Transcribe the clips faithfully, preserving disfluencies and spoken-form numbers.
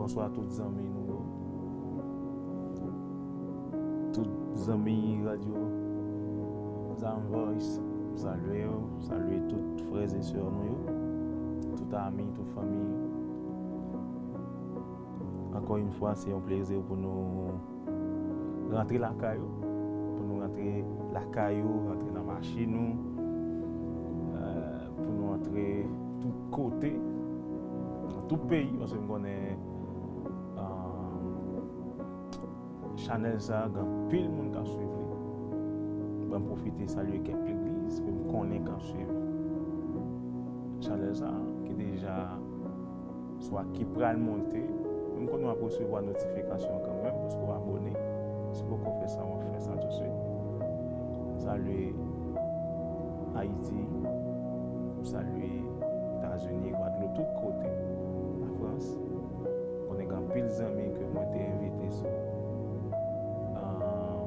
Bonswa tout zanmi nou yo. Tout zanmi radyo Zion Voice, m salye yo, m salye tout frè e sè nou yo, tout ami, tout fanmi. Ankò yon fwa, se yon plezi pou nou rantre lakay ou, pou nou rantre lakay ou, rantre nan machin ou, euh, pou nou rantre tout kote, nan tout peyi, paske m konnen, euh, chanèl sa a, gen anpil moun k ap swiv li. Ban m pwofite salye kèk legliz ke m konnen k ap swiv chanèl sa a, ki deja swa ki pral monte. M konnen w ap resevwa notifikasyon kanmenm, paske w abone. Si w poko fè sa, w ap fè sa tousuit. M salye Ayiti, m salye Etazini, Gwadloup, tout kote, Lafrans. Konnen gen anpil zanmi ke mwen te envite sou, ah,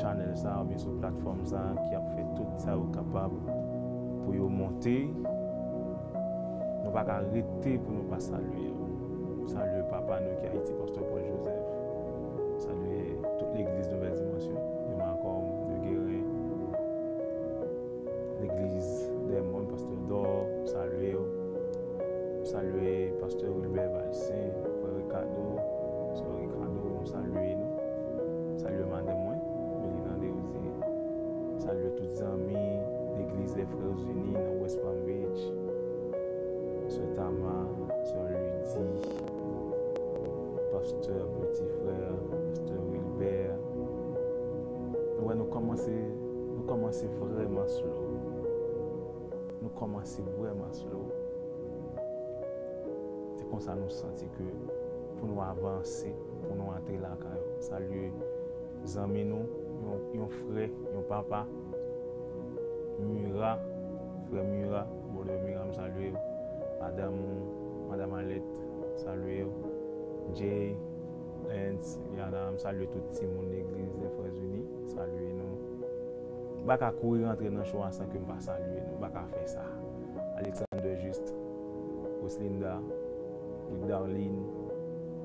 chanèl sa oubyen sou platfòm sa ki ap fè tout sa yo kapab pou yo monte. Nou pa ka rete pou nou pa salye yo. Salye papa nou ki Ayiti, Pastè Paul Joseph. Salye tout legliz Nouvèl Dimansyon, de Macomb, de Guérin, legliz Dèmòn, Pastè Dò, m salye yo. M salye Pastè Wilbert Valcin, frè Ricardo, sè Ricardo, nou salye nou. M salye madanm mwen, Melina Deosier. M salye tout zanmi legliz Les Frères Unis nan West Palm Beach. Sè Tama, sè Ludy, pastè Petit Frère, pastè Wilbert. Nou wè, nou kòmanse, nou kòmanse vrèman slow. Nou kòmanse vrèman slow. Se konsa nou santi ke pou nou avanse, pou nou antre lakay ou. Salye zanmi nou, yon, yon frè, yon papa, Mira, frè Mira, brother Mira, m salye w. Madanm ou, madanm Alèt, salye w. Jay, Lens, Yana, m salye tout timoun legliz Les Frères Unis, salye nou. M pa ka kouri rantre nan show a san ke m pa salye nou, m pa ka fè sa. Alexander Juste, Roslinda, Rick Darlene,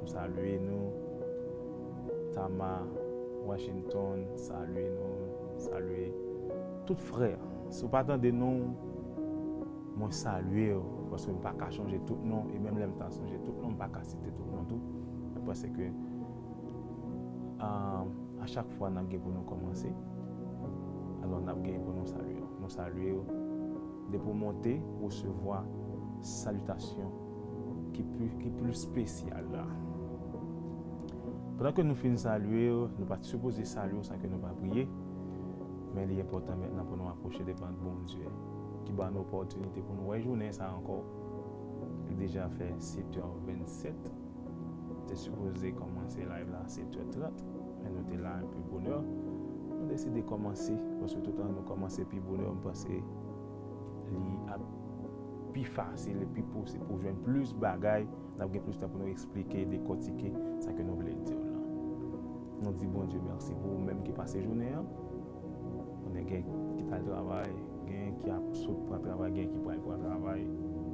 m salye nou. Tama, Washington, salye nou, salye tout frè. Si w pa tande non, mwen salye w, paske m pa ka chonje tout non, e menm lè m ta sonje tout non, m pa ka site tout non tou. Mwen panse ke, ah, a chak fwa n ap gen pou nou kòmanse, alò n ap gen pou nou salye w. Nou salye w. Depi w monte, resevwa salitasyon ki pli, ki pli espesyal la. Pandan ke nou fin salye w, nou pa t sipoze salye w san ke nou pa priye. Men li enpòtan mentnan pou nou apwoche devan Bondye, ki ba nou opòtinite pou nou wè jounen sa ankò. Li deja fè sèt è vennsèt. Te sipoze kòmanse live la sèt è trant, men nou te la enpe bonè. Nou deside kòmanse, paske toutan nou kòmanse pi bonè, m panse li ap pi fasil e pi posib pou jwenn plis bagay. N ap gen plis tan pou nou eksplike, dekòtike sa ke nou vle di w lan. Nou di Bondye mèsi pou ou menm ki pase jounen an. Konnen gen ki t al travay, gen ki ap sot pran travay, gen ki pral pran travay,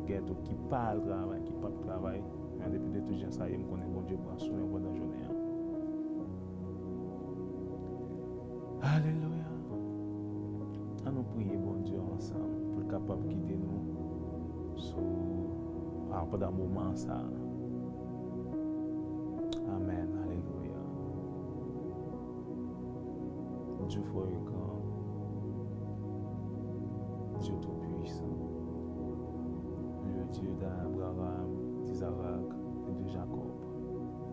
gen tou ki pa al travay, ki p ap travay. Men an depi de tout jan sa ye, m konnen Bondye pran swen w pandan jounen an. Alelouya. An nou priye Bondye ansanm pou l kapab gide nou sou, a, pandan moman sa a. Amèn. Alelouya. Dieu fort et grand, Dieu tout-puissant, le Dieu d'Abraham, d'Isaac et de Jacob,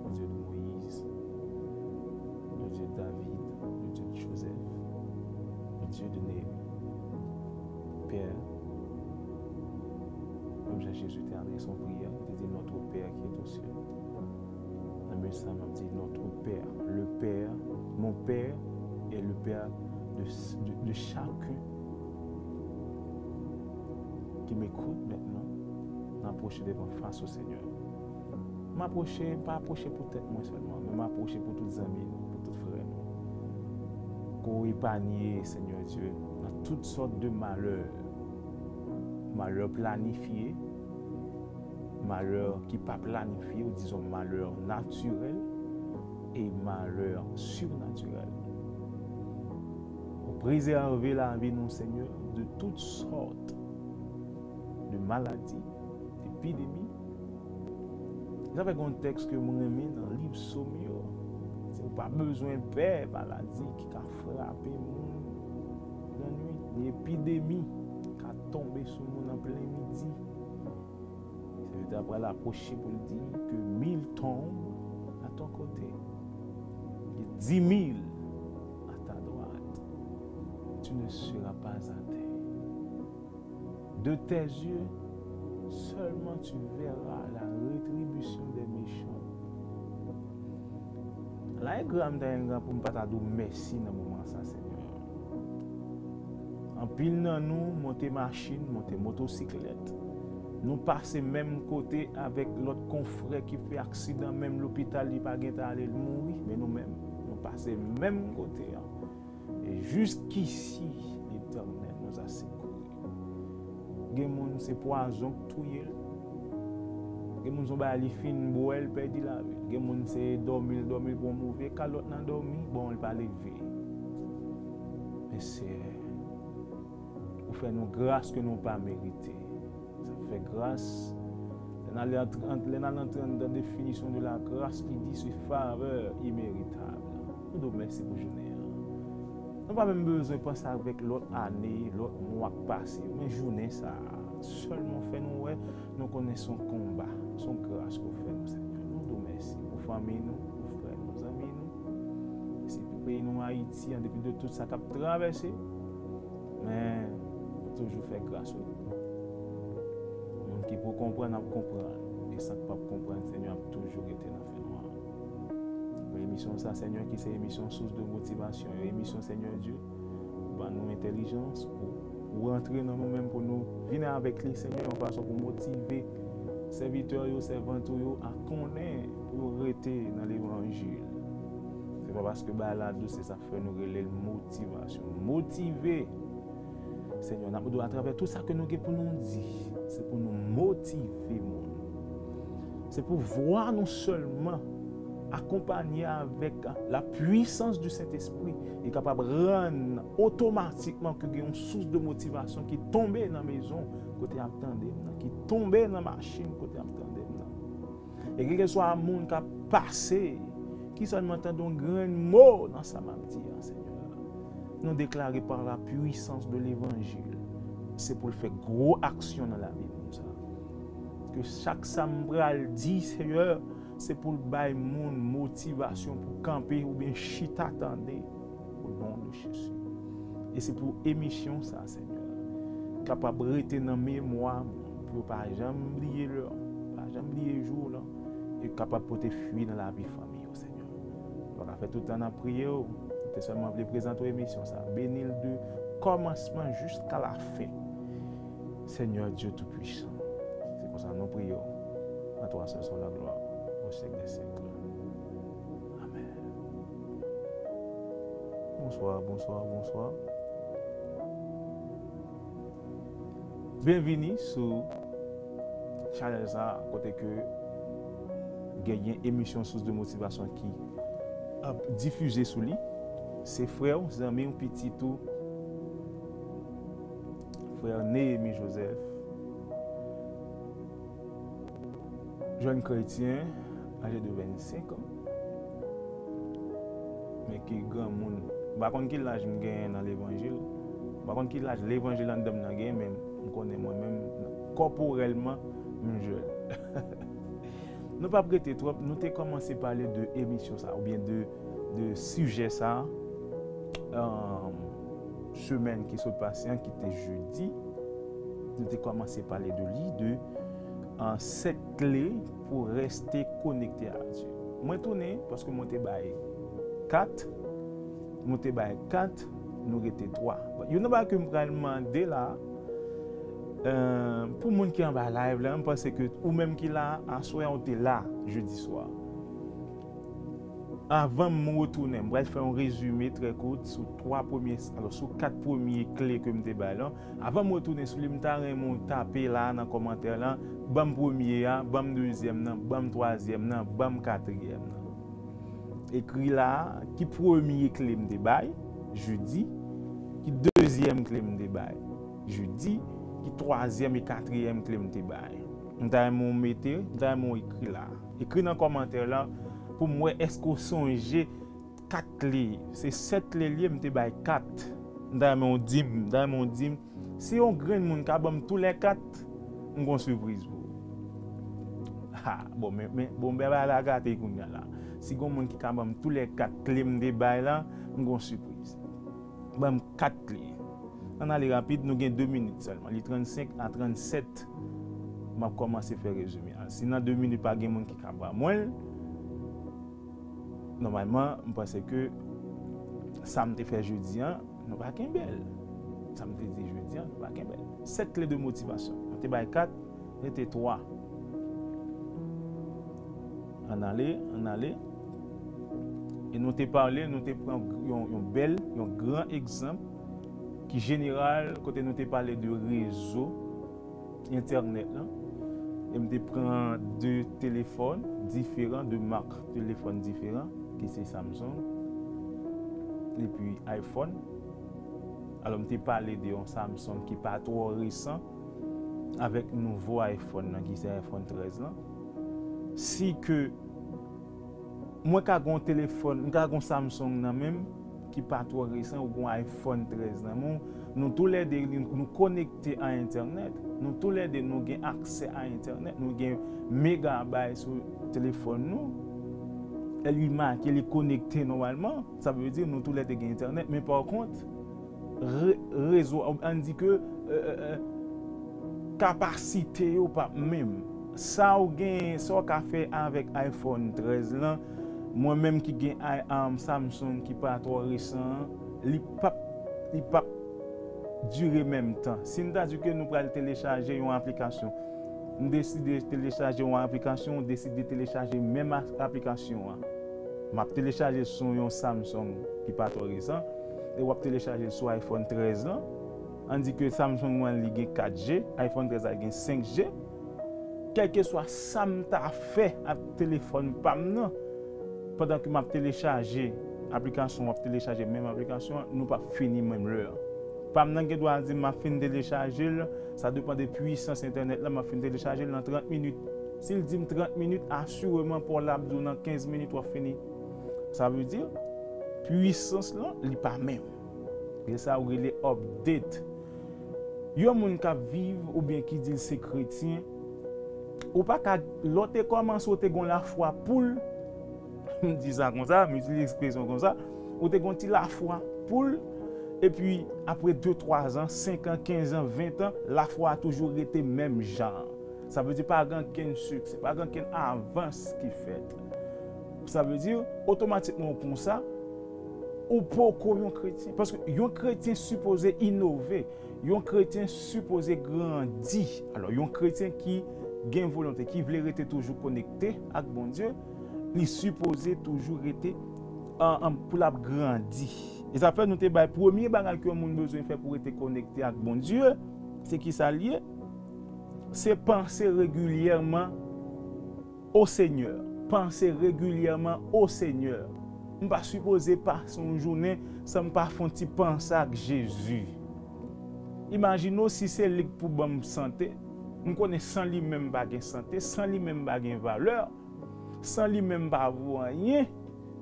le Dieu de Moïse, le Dieu de David, le Dieu de Joseph, le Dieu de Néhémie. Père, menm jan Jezi te adrese yon priyè, li te di, Notre Père qui est aux cieux. Nan men sa, m ap di, Notre Père, le Père, mon Père est le Père de, de, de chacun qui m'écoute maintenant. N apwoche devan fas ou, Senyè. M apwoche, m pa apwoche pou tèt mwen sèlman, men m apwoche pou tout zanmi nou, pou tout frè nou. Ke w epanye, Senyè Dye, nan tout sòt de malè, malè planifye, malè ki pa planifye, ou dizon malè natirèl e malè sirnatirèl. Ou prezève lavi nou, Senyè, de tout sòt de maladi, epidemi. Sa fè gen yon tèks ke mwen renmen nan liv Sòm yo. Se ou pa bezwen pè maladi ki ka frape moun nan nwit, ni epidemi ki ka tonbe sou moun an plen midi. Sèvitè a pral apwoche pou l di que mille tombent à ton côté et dix mille à ta droite, tu ne seras pas atteint. De tes yeux seulement tu verras la rétribution des méchants. La engra m ta engra pou m pa ta di w mèsi nan moman sa, Senyè. Anpil nan nou monte machin, monte motosiklèt. Nou pase menm kote avèk lòt konfrè ki fè aksidan, menm lopital li pa gen tan ale, l mouri, men nou menm, nou pase menm kote an. E jiskisi, Letènèl nous a secourus. Gen moun se pwazon k touye l. Gen moun se yon bagay li fin bwè, l pèdi lavi l. Gen moun se dòmi l dòmi l pran move kalòt nan dòmi, bon, l pa leve. Men Seyè, ou fè nou gras ke nou pa merite. Sa fè gras. Lè n al antre, lè n al antre anndan definisyon de la grâce, li di se favè imeritable. Nou di w mèsi pou jounen an. Nou pa menm bezwen panse avèk lòt ane, lòt mwa k pase yo, men jounen sa a sèlman fè nou wè, nou konnen se yon konba, se yon gras ke w fè nou, Senyè. Nou di w mèsi pou fanmi nou, pou frè nou, zanmi nou. Mèsi pou peyi nou Ayiti, an depi de tout sa k ap travèse. Men, ou toujou fè gras, wi. Moun ki pou konprann ap konprann. E sa k p ap konprann, Senyè, ap toujou rete nan fènwa. Pou emisyon sa, Senyè, ki se emisyon sous de motivasyon. Yon emisyon, Senyè Dye, ou ban nou entèlijans, ou, ou rantre nan nou menm pou nou vin avèk li, Senyè, yon fason pou motive sèvitè yo, sèvant ou yo a konnen pou yo rete nan levanjil. Se pa paske bagay la dous, se sa k fè nou rele l motivasyon. Motive. Senyè, n ap mande w atravè tout sa ke nou gen pou nou di, se pou nou motive moun. Se pou vwa nou sèlman, akonpanye avèk la puissance du Saint-Esprit, li kapab rann otomatikman ke gen yon sous de motivasyon ki tonbe nan mezon kote y ap tande m nan, ki tonbe nan machin kote y ap tande m nan. E kèlkeswa moun k ap pase, ki sèlman tande yon grenn mo nan sa m ap di a, Senyè, nou deklare par la puissance de l'évangile, se pou l fè gwo aksyon nan lavi moun sa. Ke chak sa m pral di, Senyè, se pou l bay moun motivasyon pou kanpe oubyen chita tande, au nom de Jésus. E se pou emisyon sa, Senyè, kapab rete nan memwa moun, pou yo pa janm bliye lè an, pa janm bliye jou w lan, e kapab pote fwi nan lavi fanmi yo, Senyè. Nou pa ka fè tout tan n ap priye w, nou te sèlman vle prezante w emisyon sa. Beni l de kòmansman jiska lafen. Senyè Dye Toupisan, se konsa nou priye w. À toi seul soit la gloire, au siècle des siècles. Amen. Bonswa, bonswa, bonswa. Byenvini sou chanèl sa a, kote ke genyen emisyon sous de motivasyon ki ap difize sou li. Se frè w, zanmi w, pitit ou, frè Néhémie Joseph, jèn kretyen, aje de vennsenk an, men ki granmoun. M pa konn ki laj m genyen nan levanjil. M pa konn ki laj levanjil anndan m nan genyen, men m konnen mwen menm, kòporèlman, m jèn. Nou p ap rete twòp, nou te kòmanse pale de emisyon sa, oubyen de, de sijè sa, um, semèn ki sot pase an, ki te jedi. Nou te kòmanse pale de li, de, uh, sèt kle pou reste konekte a Dye. Mwen tounen, paske mwen te bay kat, mwen te bay kat, nou rete twa. Youn nan bagay ke m pral mande la, euh, pou moun ki anba live la, m panse ke ou menm ki la, aswè ou te la, jedi swa. Avan m retounen, m pral fè yon rezime trè kout sou twa premye, alò, sou kat premye kle ke m te bay lan. Avan m retounen sou li, m ta renmen w tape la nan kòmantè lan, ban m premye a, ban m dezyèm nan, ban m twazyèm nan, ban m katriyèm nan. Ekri la, ki premye kle m te bay, jedi, ki dezyèm kle m te bay, jedi, ki twazyèm e katriyèm kle m te bay. M ta renmen w mete, m ta renmen w ekri la. Ekri nan kòmantè lan pou m wè èske w sonje kat kle. Se sèt kle l ye, m te bay kat. M ta renmen w di m, m ta renmen w di m. Si yon grenn moun ka ban m tou lè kat, m gon sipriz pou ou. Ha, bon, men, men, bon, bagay la gate kounye a la. Si gon moun ki ka ban m tou lè kat kle m te bay la, m gon sipriz. Ban m kat kle. Ann ale rapid, nou gen de minit sèlman. Li trannsenk a trannsèt, m ap kòmanse fè rezime a. Si nan de minit pa gen moun ki ka ba mwen l, nòmalman, m panse ke sa m te fè jedi a, nou pa kenbe l. Sa m te di jedi a, nou pa kenbe l. Sèt kle de motivasyon. Mwen te bay kat, rete twa. Ann ale, ann ale. E nou te pale, nou te pran yon, yon bèl, yon gran egzanp ki jeneral, kote nou te pale de rezo entènèt lan. E m te pran de telefòn diferan, de mak telefòn diferan, ki se Samsung epi iPhone. Alò, m te pale de yon Samsung ki pa twò resan avèk nouvo iPhone nan, ki se iPhone trèz lan. Si ke mwen ka gon telefòn, m ka gon Samsung nan men m, ki pa twò resan, ou gon iPhone trèz nan men w, nou toulède, nou konekte a entènèt, nou toulède, nou gen aksè a entènèt, nou gen megabay sou telefòn nou, e li make, li konekte nòmalman, sa vle di nou toulède gen entènèt, men pa kont, re-, rezo, ann di ke, e, e, e, kapasite yo p ap menm. Sa w gen, sa w ka fè avèk iPhone trèz lan, mwen menm ki gen i-, um, Samsung ki pa twò resan an, li p ap, li p ap dire menm tan. Si n ta di ke nou pral telechaje yon aplikasyon, m deside telechaje yon aplikasyon, ou deside telechaje menm a-, aplikasyon an. M ap telechaje sou yon Samsung ki pa twò resan, e w ap telechaje sou iPhone trèz lan. Ann di ke Samsung mwen li gen kat G, iPhone trèz la gen senk G. Kèlkeswa sa m ta fè ak telefòn pa m nan, pandan ke m ap telechaje aplikasyon, w ap telechaje menm aplikasyon an, nou p ap fini menm lè an. Pa m nan gen dwa di m ap fin telechaje l, sa depann de pwisans entènèt la, m ap fin telechaje l nan trant minit. Si l di m trant minit, asireman pa w la ap di w nan kenz minit w ap fini. Sa vle di, pwisans lan, li pa menm. E sa yo rele update. Yon moun k ap viv oubyen ki di l se kretyen, ou pa ka, lè w te kòmanse, ou te gon lafwa pou l, m di sa konsa, m itilize ekspresyon konsa, ou te gon ti lafwa pou l, epi apre de, twa zan, senk an, kenz an, ven an, lafwa a toujou rete menm jan an. Sa vle di pa gen okenn siksè, pa gen okenn avans ki fèt. Sa vle di, otomatikman ou konsa, ou poko yon kretyen. Paske yon kretyen sipoze inove, yon kretyen sipoze grandi. Alò, yon kretyen ki gen volonte, ki vle rete toujou konekte ak Bondye, li sipoze toujou rete, an, an, pou l ap grandi. E sa fè nou te bay premye bagay ke yon moun bezwen fè pou rete konekte ak Bondye, se ki sa l ye? Se panse regilyèman o Senyè. Panse regilyèman o Senyè. M pa sipoze pase yon jounen san m pa fè yon ti panse ak Jezi. Imajine w si se li k pou ban m sante. M konnen san li menm m pa gen sante, san li menm m pa gen valè, san li menm m pa vo anyen.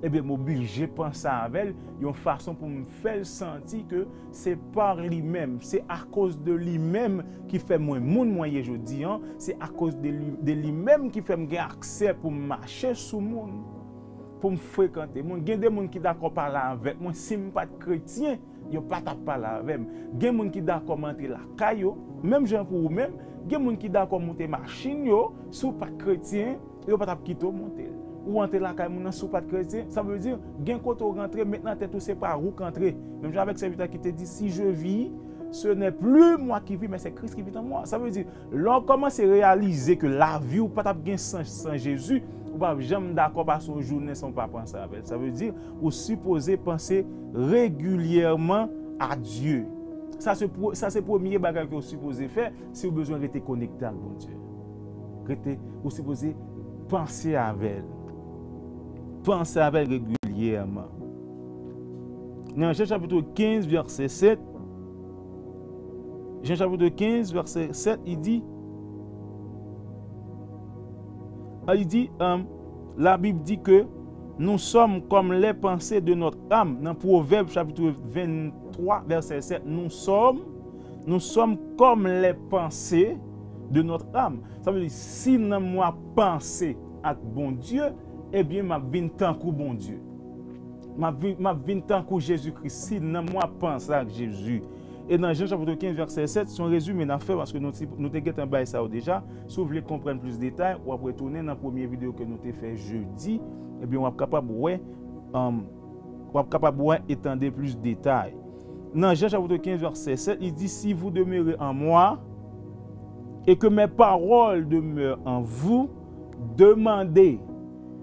Ebyen, m oblije panse avè l yon fason pou m fè l santi ke se pa li menm, se akoz de li menm ki fè mwen moun mwen ye jodi an, se akoz de li, de li menm ki fè m gen aksè pou m mache sou moun, pou m frekante moun. Gen de moun ki dakò pale avèk mwen, si m pa t kretyen, yo pa t ap pale avè m. Gen moun ki dakò m antre lakay yo, menm jan pou ou menm, gen moun ki dakò moute machin yo, si w pa t kretyen, yo pa t ap kite w monte l. Ou antre lakay moun nan, si w pa t kretyen, sa vle di, gen kote w rantre, met nan tèt ou se pa ou k antre. Menm jan avèk sèvitè ki te di, si je vis, ce n'est plus moi qui vis, mais c'est Christ qui vit en moi. Sa vle di, lè w kòmanse reyalize ke lavi w pa t ap gen sans san Jezi, Ou p ap janm dakò pase yon jounen san w pa panse avè l. Sa vle di, ou sipoze panse regilyèman a Dye. Sa se, pre- sa se premye bagay ke w sipoze fè si w bezwen rete konekte ak Bondye. Rete, ou sipoze panse avè l. Panse avè l regilyèman. Nan Jan chapit kenz, vèsè sèt, Jan chapit kenz, vèsè sèt, li di, a, li di, um, la Bible dit que nous sommes comme les pensées de notre âme. Nan Pwovèb chapit venntwa, vèsè sèt, nous sommes, nous sommes comme les pensées de notre âme. Sa vle di, si nanm mwen ap panse ak Bondye, ebyen, m ap vin tankou Bondye. M ap vin, m ap vin tankou Jezi Kris si nanm mwen ap panse ak Jezi. E nan Jan chapit kenz, vèsè sèt, se yon rezime n ap fè paske nou, ti- nou te gentan bay sa yo deja. Si w vle konprann plis detay, w ap retounen nan premye videyo ke nou te fè jedi. Ebyen, w ap kapab wè, um, w ap kapab wè e tande plis detay. Nan Jan chapit kenz, vèsè sèt, li di, Si vous demeurez en moi, et que mes paroles demeurent en vous, demandez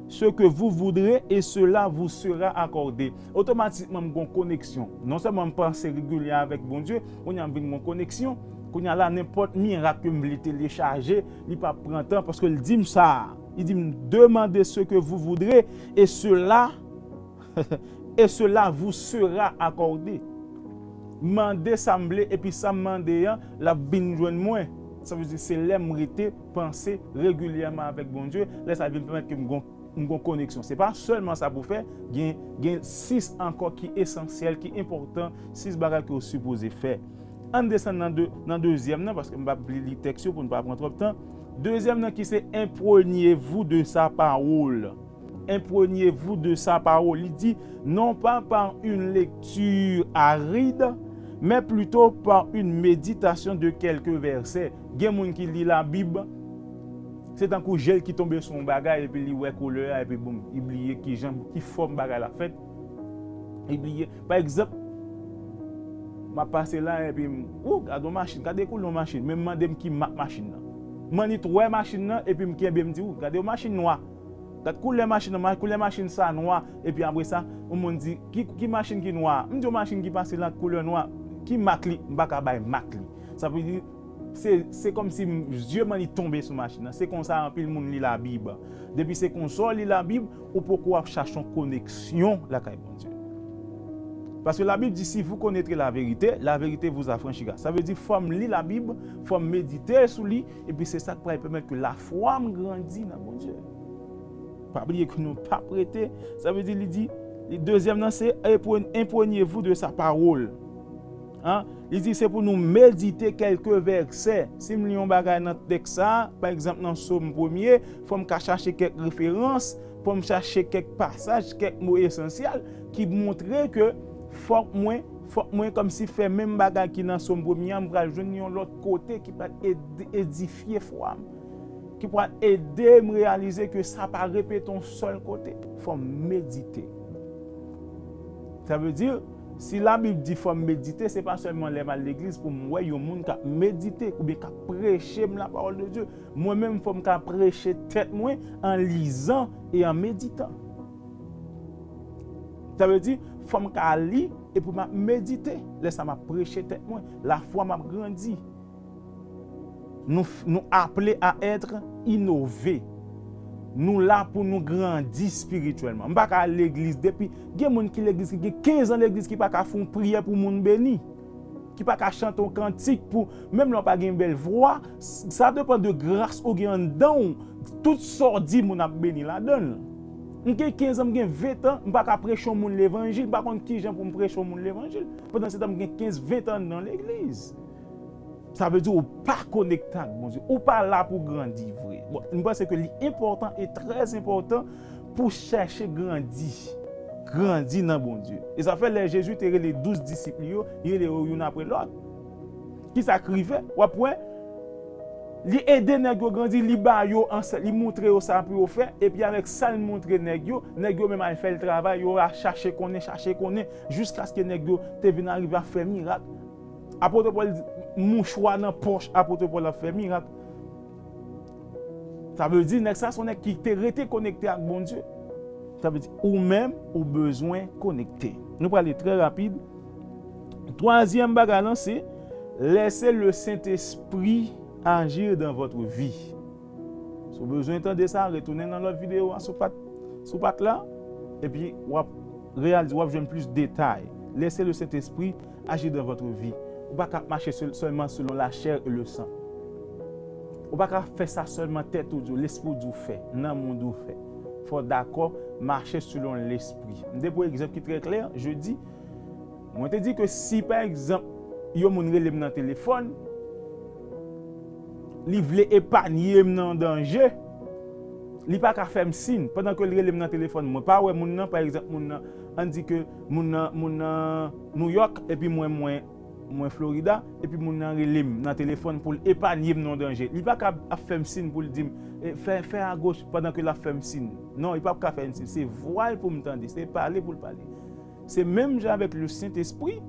ce que vous voudrez et cela vous sera accordé. Otomatikman, m gon koneksyon. Non sèlman m panse regilyè avèk Bondye, kounye a m vin gon koneksyon. Kounye a la, nenpòt mirak ke m vle telechaje, li p ap pran tan, paske l di m sa. Li di m, Demandez ce que vous voudrez, et cela, et cela vous sera accordé. Mande sa m vle, epi sa m mande an, l ap vin jwenn mwen. Sa vle di, se lè m rete panse regilyèman avèk Bondye, lè sa vin pèmèt ke m gon, m gon koneksyon. Se pa sèlman sa pou fè, gen, gen sis ankò ki esansyèl, ki enpòtan, sis bagay ke w sipoze fè. Ann desann nan, de, nan dezyèm nan, paske m p ap li, li tèks yo pou n pa pran twòp tan. Dezyèm nan ki se, Imprégnez-vous de sa parole. Imprégnez-vous de sa parole. Li di, Non pas par une lecture aride, mais plutôt par une méditation de quelques versets. Gen moun ki li Labib, se tankou jèl ki tonbe sou yon bagay, epi li wè koulè a, epi boum, li bliye ki jan, ki fòm bagay la fèt. Li bliye. Pa egzanp, m ap pase la, epi m, ou, gade yon machin, gade koulè yon machin, men m mande m ki mak machin nan. M annik wè machin nan, epi m kenbe m di, ou, gade yon machin nwa. Gad koulè machin nan, ma- koulè machin sa nwa. Epi apre sa, yon moun di, ki, ki machin ki nwa? M di yon machin ki pase la koulè nwa. Ki mak li? M pa ka bay mak li. Sa vle di, se, se kòmsi m- zye m annik tonbe sou machin nan. Se konsa anpil moun li Labib. Depi se konsa w li Labib, ou poko ap chache yon koneksyon lakay Bondye. Paske Labib di, Si vous connaîtrez la vérité, la vérité vous affranchira. Sa vle di, fò m li Labib, fò m medite sou li, epi se sa k pral pèmèt ke lafwa m grandi nan Bondye. Pa bliye ke nou p ap rete. Sa vle di, li di, li, dezyèm nan, se, Imprégnez-vous de sa parole. Hein? Li di, se pou nou medite kèlke vèsè. Si m li yon bagay nan tèks sa, pa egzanp, nan Sòm premye, fò m ka chache kèk referans, fò m chache kèk pasaj, kèk mo esansyèl ki montre ke fòk mwen, fòk mwen kòmsi fè menm bagay ki nan Sòm premye a, m pral jwenn yon lòt kote ki pral ed- edifye fwa m, ki pral ede m reyalize ke sa pa repete yon sèl kote. Fò m medite. Sa vle di, si Labib di fò m medite, se pa sèlman lè m al legliz pou m wè yon moun k ap medite oubyen k ap preche m la parole de Dieu. Mwen menm, fò m ka preche tèt mwen an lizan e an meditan. Sa vle di, fò m ka li epi m ap medite. Lè sa m ap preche tèt mwen, lafwa m ap grandi. Nou, nou aple a èt inove. Nou la pou nou grandi espirityèlman. M pa ka al legliz depi, gen moun ki legliz, ki gen kenz an legliz, ki pa ka fè yon priyè pou moun beni, ki pa ka chante yon kantik pou, menm lè w pa gen bèl vwa, sa depann de gras ou gen anndan w. Tout sa w di, moun ap beni ladan l. M gen kenz an, m gen ven tan, m pa ka preche yon moun levanjil, m pa konn kijan pou m preche yon moun levanjil. Pandan se tan, m gen kenz, ven tan nan legliz. Sa vle di ou pa konekte ak Bondye. Ou pa la pou grandi vre. Bon, m panse ke li enpòtan e trè enpòtan pou chèche grandi. Grandi nan Bondye. E sa fè lè Jezi te rele douz disip li yo, li rele yo youn apre lòt. Kisa k rive? W ap wè, li ede nèg yo grandi, li ba yo ansè, li montre yo sa pou yo fè, epi avèk sa l montre nèg yo, nèg yo menm al fè l travay, yo al chache konnen, chache konnen, jiskaske nèg yo te vin arive a fè mirak. Apot Pòl di, mouchwa nan pòch Apot Pòl ap fè mirak. Sa vle di, nèg sa se yon nèg ki te rete konekte ak Bondye. Sa vle di, ou menm, ou bezwen konekte. Nou prale trè rapid. Twazyèm bagay lan, se laissez le Saint-Esprit agir dans votre vie. Si w bezwen tande sa, retounen nan lòt videyo a sou pat, sou pat la, epi w ap reyalize, w ap jwenn plis detay. Laissez le Saint-Esprit agir dans votre vie. Ou pa ka ap mache sèl-, sèlman selon la chair et le sang. Ou pa ka fè sa sèlman tèt ou di w, lespri w di w fè, nanm ou di w fè. Fò w dakò mache selon lespri. M te pran egzanp ki trè klè, jedi. Mwen te di ke si, pa egzanp, yon moun rele m nan telefòn, li vle epanye m nan danje, li pa ka fè m siy. Pandan ke l rele m nan telefòn, mwen pa wè moun nan, pa egzanp, moun nan, ann di ke moun nan, moun nan Nouyòk, epi mwen, mwen, mwen Florida, epi moun nan rele m nan telefòn pou l epanye m nan danje. Li pa ka ap fè m siy pou l di m, "E, fè, fè agoch," pandan ke l ap fè m siy. Non, li p ap ka fè m siy. Se vwa l pou m tande, se pale pou l pale. Se menm jan avèk le Sentespri.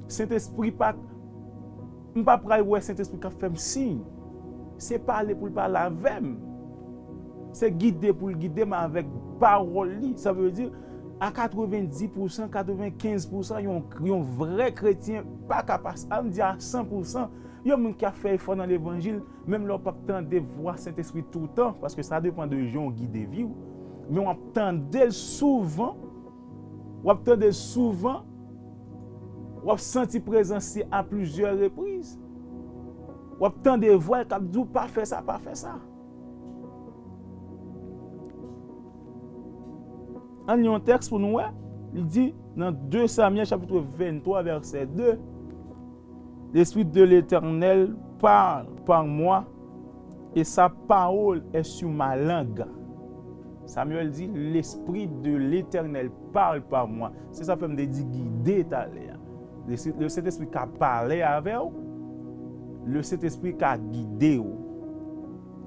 Sentespri pa, m pa pral wè Sentespri k ap fè m siy. Se pale pou l pale avè m. Se gide pou l gide m avèk pawòl li. Sa vle di, a katrevenndis pousan, katrevenkenz pousan, yon, yon vrè kretyen pa ka pase, an di a san pousan, yon moun ki ap fè efò nan levanjil, menm lè w p ap tande vwa Sentespri toutan, paske sa depann de jan w gide vi w, men w ap tande l souvan, w ap tande l souvan, w ap santi prezans li a plizyè repriz, w ap tande vwa l k ap di w, "Pa fè sa, pa fè sa." Ann li yon tèks pou nou wè. Li di nan de Samyèl chapit venntwa vèsè de, "L'Esprit de l'Éternel parle par moi, et sa parole est sur ma langue." Samyèl di, "L'Esprit de l'Éternel parle par moi." Se sa fè m te di gide talè a. Le, le Sentespri ka pale avè w, le Sentespri ka gide w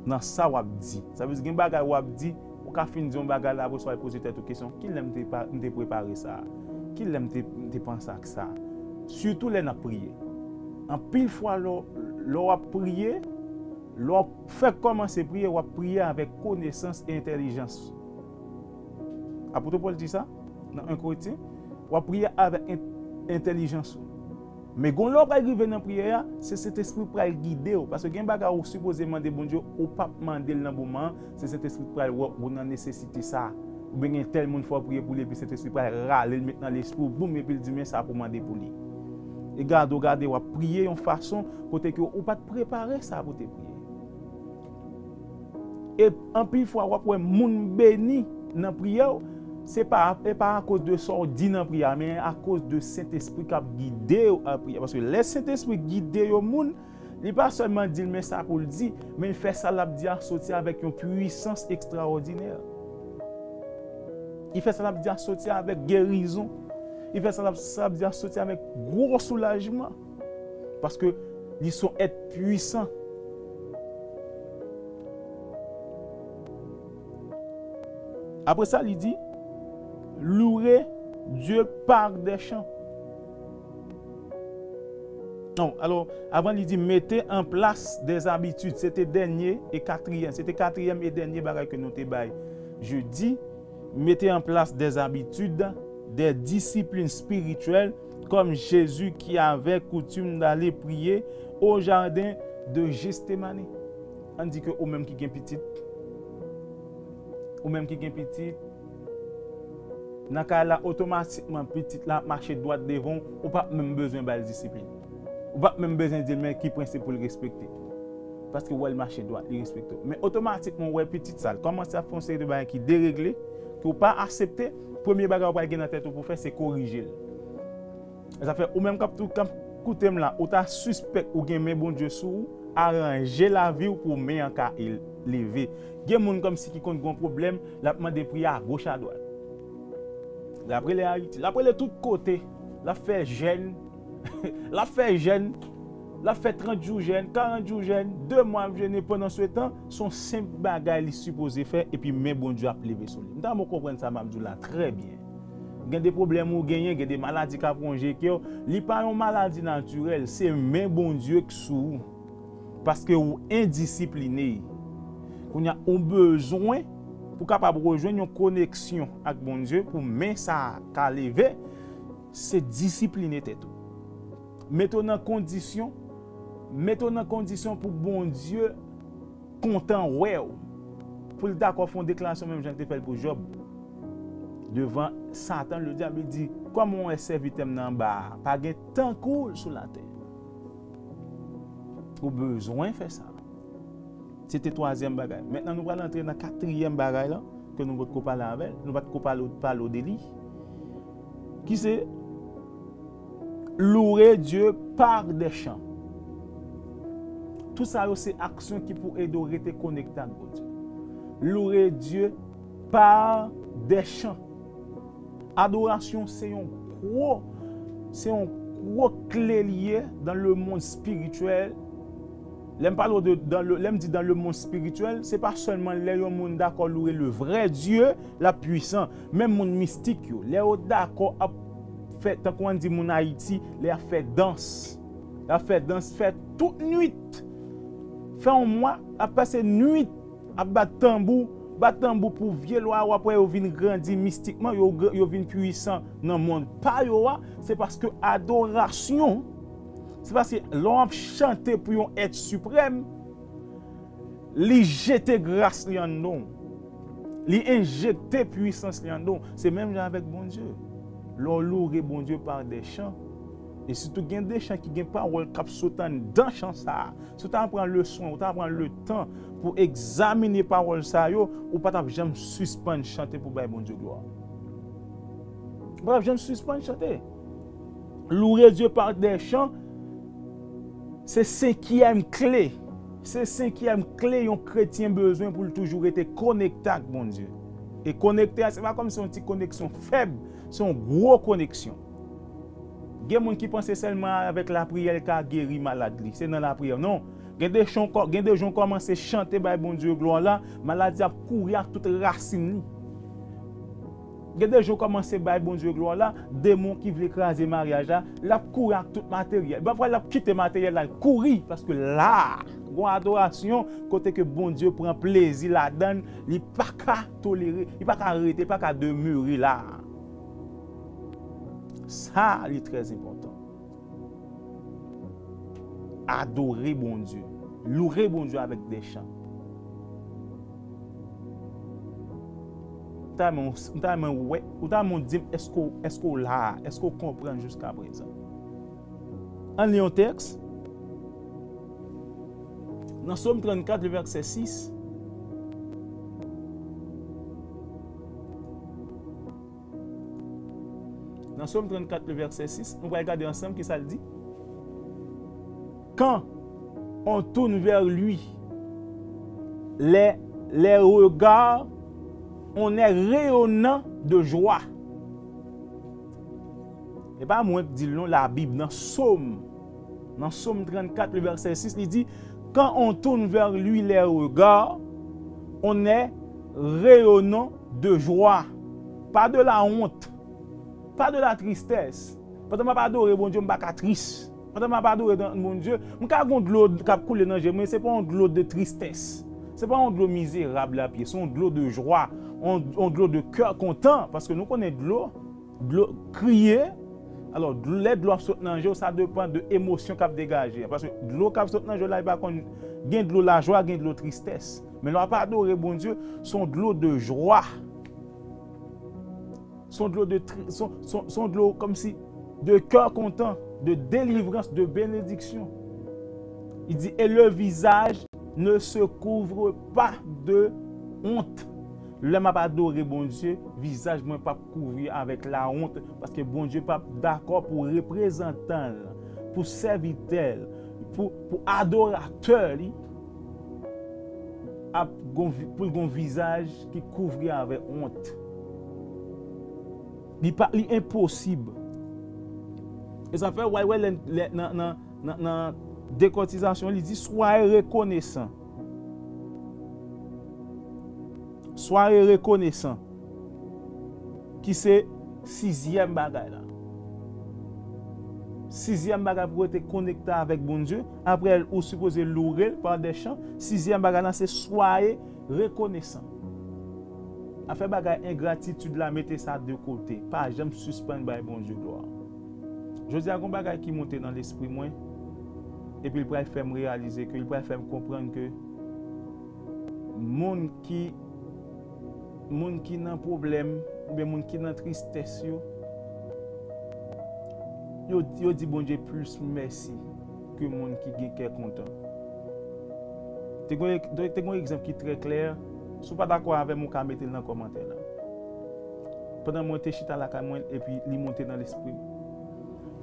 nan sa w ap di. Sa vle di gen bagay w ap di, ou ka fin di yon bagay la, apre sa w al poze tèt ou kesyon, "Kilè m te pa, m te prepare sa a? Kilè m te, m te panse ak sa a?" Sitou lè n ap priye. Anpil fwa, lè w, lè w ap priye, lè w ap fèk kòmanse priye, w ap priye avèk konesans e entèlijans. Apot Pòl di sa nan en Korentyen, w ap priye avèk en-, entèlijans ou. Men gon lè w pral rive nan priyè a, se Sentespri pral gide w, paske gen bagay ou sipoze mande Bondye, ou p ap mande l nan moman an, se Sentespri pral wè ou nan nesesite sa, oubyen gen tèl moun fò w priye pou li, epi Sentespri pral rale l met nan lespri w, boum, epi l di, "Men sa pou mande pou li." E gade w gade, w ap priye yon fason kote ke ou pa t prepare sa pou te priye. E anpil fwa, w ap wè moun beni nan priyè w, se pa, e pa akoz de sa w di nan priyè a, men akoz de Sentespri k ap gide w nan priyè. Paske lè Sentespri gide yon moun, li pa sèlman di l men sa pou l di, men l fè sa l ap di a soti avèk yon pwisans ekstraòdinè. Li fè sa l ap di a soti avèk gerizon. Li fè sa l ap, sa l ap di a soti avèk gwo soulajman. Paske li se yon èt pwisan. Apre sa, li di, "Louez Dieu par des chants." Non, alò, avan li di, "Mettez en place des habitudes." Se te dènye e katriyèm. Se te katriyèm e dènye bagay ke nou te bay jedi. "Mettez en place des habitudes, des disciplines spirituelles, comme Jésus qui avait coutume d'aller prier au jardin de Gethsémané." Ann di ke ou menm ki gen pitit, ou menm ki gen pitit, nan kay la, otomatikman, pitit la ap mache dwat devan w, ou p ap menm bezwen ba l disiplin. Ou p ap menm bezwen di l men ki prensip pou l respekte. Paske w wè l mache dwat, li respekte w. Men otomatikman, w wè pitit sa, l kòmanse ap fè yon seri de bagay ki deregle, ke w pa aksepte, premye bagay w pral gen nan tèt ou pou fè, se korije l. Sa fè, ou menm k ap tou, k ap koute m la, ou ta sispèk ou gen men Bondye sou ou, aranje lavi w pou men an ka el-, leve. Gen moun kòmsi ki konn gen yon pwoblèm, l ap mande priyè agoch adwat. L ap rele Ayiti, l ap rele tout kote, l ap fè jèn, l ap fè jèn, l ap fè trant jou jèn, karant jou jèn, de mwa ap jene, pandan se tan, se yon senp bagay li sipoze fè, epi men Bondye ap leve sou li. M ta renmen w konprann sa m ap di w la trè byen. Gen de pwoblèm ou genyen, gen de maladi k ap wonje kè w, li pa yon maladi natirèl, se men Bondye k sou ou. Paske ou endisipline. Kounye a, ou bezwen pou kapab rejwenn yon koneksyon ak Bondye, pou men sa a ka leve, se disipline tèt ou. Mete w nan kondisyon, mete w nan kondisyon pou Bondye kontan wè w, pou l dakò fè yon deklarasyon menm jan l te fè l pou Jòb. Devan Satan, le dyab, li di, "Kòman w wè sèvitè m nan anba a? Pa gen tankou l sou latè." Ou bezwen fè sa. Se te twazyèm bagay. Mentnan, nou pral antre nan katriyèm bagay la, ke nou potko pale avè l, nou potko pale, pale de li, ki se louer Dieu par des chants. Tout sa yo se aksyon ki pou ede w rete konekte ak Bondye. Louer Dieu par des chants. Adorasyon se yon gwo, se yon gwo kle li ye dans le monde spirituel. Lè m pale w de, dans le, lè m di dans le monde spirituel, se pa sèlman lè yon moun dakò louwe le vrai Dieu, l ap pwisan. Menm moun mistik yo, lè yo dakò ap fè, tankou ann di moun Ayiti, lè y ap fè dans, y ap fè dans, fè tout nwit, fè yon mwa, ap pase nwit ap bat tanbou, bat tanbou pou vye lwa, w ap wè yo vin grandi mistikman, yo, gr- yo vin pwisan nan mond pa yo a, se paske adorasyon, se paske lè w ap chante pou yon èt siprèm, li jete gras li anndan w. Li enjekte pwisans li anndan w. Se menm jan avèk Bondye. Lè w louwe Bondye par des chants, e sitou gen de chan ki gen pawòl k ap sot anndan chan sa a, si w ta pran leson, ou ta pran letan pou egzamine pawòl sa yo, ou pa t ap janm sispann chante pou bay Bondye glwa. Ou pa t ap janm sispann chante. Louer Dieu par des chants, se senkyèm kle. Se senkyèm kle yon kretyen bezwen pou l toujou rete konekte ak Bondye. E konekte a, se pa kòm se yon ti koneksyon fèb, se yon gwo koneksyon. Gen moun ki panse sèlman avèk lapriyè l ka geri malad li. Se nan lapriyè. Non. Gen de jan w kò-, gen de jan w kòmanse chante bay Bondye glwa la, maladi ap kouri ak tout rasin li. Gen de jan w kòmanse bay Bondye glwa la, demon ki vle kraze maryaj la, l ap kouri ak tout materyèl. Pafwa l ap kite materyèl la, l kouri, paske la, gon adorasyon kote ke Bondye pran plezi ladan l, li pa ka tolere, li pa ka rete, li pa ka demere la. Sa, li trè enpòtan. Adore Bondye. Louwe Bondye avèk de chan. M ta renmen, m ta renmen wè, ou ta renmen w di m, èske w, èske w la a? Èske w konprann jiska prezan? Ann li yon tèks. Nan Sòm trannkat, le vèsè sis. Nan Sòm trannkat, le vèsè sis, nou pral gade ansanm ki sa l di. Quand on tourne vers lui les, les regards, on est rayonnant de joie. E pa mwen k di l non, Labib, nan Sòm. Nan Sòm trannkat, le vèsè sis, li di, quand on tourne vers lui les regards, on est rayonnant de joie. Pas de la honte, pas de la tristesse. Pandan m ap adore Bondye, m pa ka tris. Pandan m ap adore nan Bondye, m ka gon dlo k ap koule nan je m, men se pa yon dlo de tristès. Se pa yon dlo mizerab l ap ye, se yon dlo de jwa, yon, yon dlo de kè kontan, paske nou konnen dlo, dlo kriye. Alò, dlo, lè dlo ap sot nan je w, sa depann de emosyon k ap degaje a. Paske dlo k ap sot nan je w la, li pa konn, gen dlo lajwa, gen dlo tristès. Men lè w ap adore Bondye, se yon dlo de jwa. Se yon dlo de tri-, se yon, se yon, se yon dlo kòmsi de kè kontan, de delivrans, de benediksyon. Li di, et le visage ne se couvre pas de honte. Lè m ap adore Bondye, vizaj mwen p ap kouvri avèk lawont, paske Bondye p ap dakò pou reprezantan l, pou sèvitè l, pou, pou adoratè li, ap gon vi-, pou l gon vizaj ki kouvri avèk wont. Li pa, li enposib. E sa fè, w al wè lè, lè, nan, nan, nan, nan dekòtizasyon, li di, soyez reconnaissants. Soyez reconnaissants. Ki se sizyèm bagay la. Sizyèm bagay pou rete konekte avèk Bondye, apre l, ou sipoze loure l par des chants. Sizyèm bagay la, se soyez reconnaissants. Afè bagay engratitid la, mete sa de kote. Pa janm sispann bay Bondye glwa. Jodi a, gon bagay ki monte nan lespri mwen, epi l pral fè m reyalize ke, l pral fè m konprann ke moun ki, moun ki nan pwoblèm, oubyen moun ki nan tristès yo, yo, yo di Bondye plis mèsi ke moun ki gen kè kontan. Te gen, te gen yon egzanp ki trè klè. Si w pa dakò avè m, ou ka mete l nan kòmantè la. Pandan mwen te chita lakay mwen, epi li monte nan lespri m.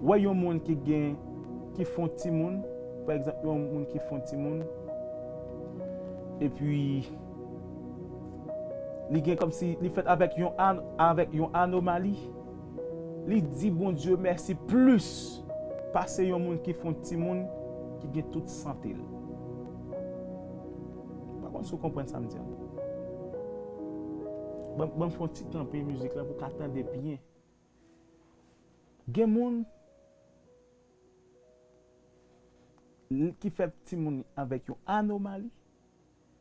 Wè yon moun ki gen, ki fè yon timoun, pa egzanp, yon moun ki fè yon timoun, epi li gen kòmsi, li fèt avèk yon an-, avèk yon anomali, li di Bondye mèsi plis pase yon moun ki fè yon timoun ki gen tout sante l. M pa konn si w konprann sa m di an. Ban, ban m fè yon ti kanpe mizik la pou w ka tande byen. Gen moun l-, ki fè timoun avèk yon anomali,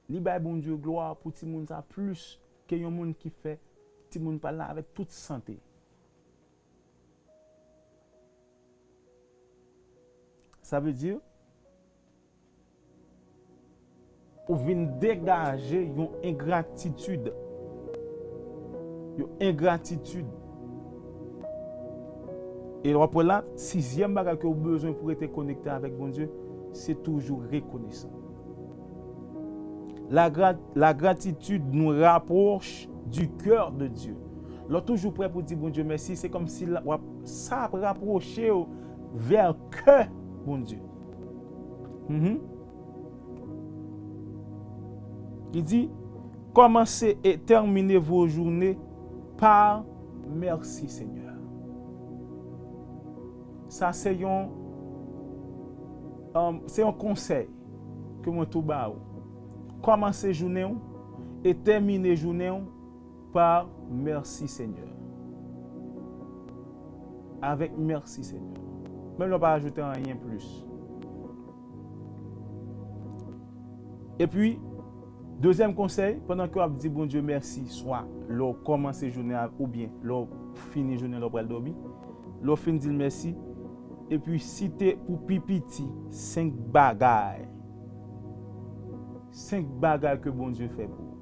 li bay Bondye glwa pou timoun sa plis ke yon moun ki fè timoun pa l la avèk tout sante. Sa vle di, ou vin degaje yon engratitid. Yon engratitid. E w ap wè la, sizyèm bagay ke w bezwen pou rete konekte avèk Bondye, se toujou rekonesan. La gra-, la gratitude nous rapproche du cœur de Dieu. Lè w toujou prè pou di Bondye mèsi, se kòmsi l-, w ap, sa ap rapwoche w vè kè Bondye. Mhm. Li di, commencez et terminez vos journées par merci, Seigneur. Sa se yon, um, se yon konsèy ke mwen tou ba ou. Kòmanse jounen w e tèmine jounen w par merci, Seigneur. Avèk merci, Seigneur. Menm lè w pa ajoute anyen plis. Epi, dezyèm konsèy, pandan ke w ap di Bondye mèsi, swa lè w kòmanse jounen an oubyen lè w fini jounen, lè w pral dòmi, lè w fin di l mèsi, epi site pou pi piti senk bagay. Senk bagay ke Bondye fè pou ou.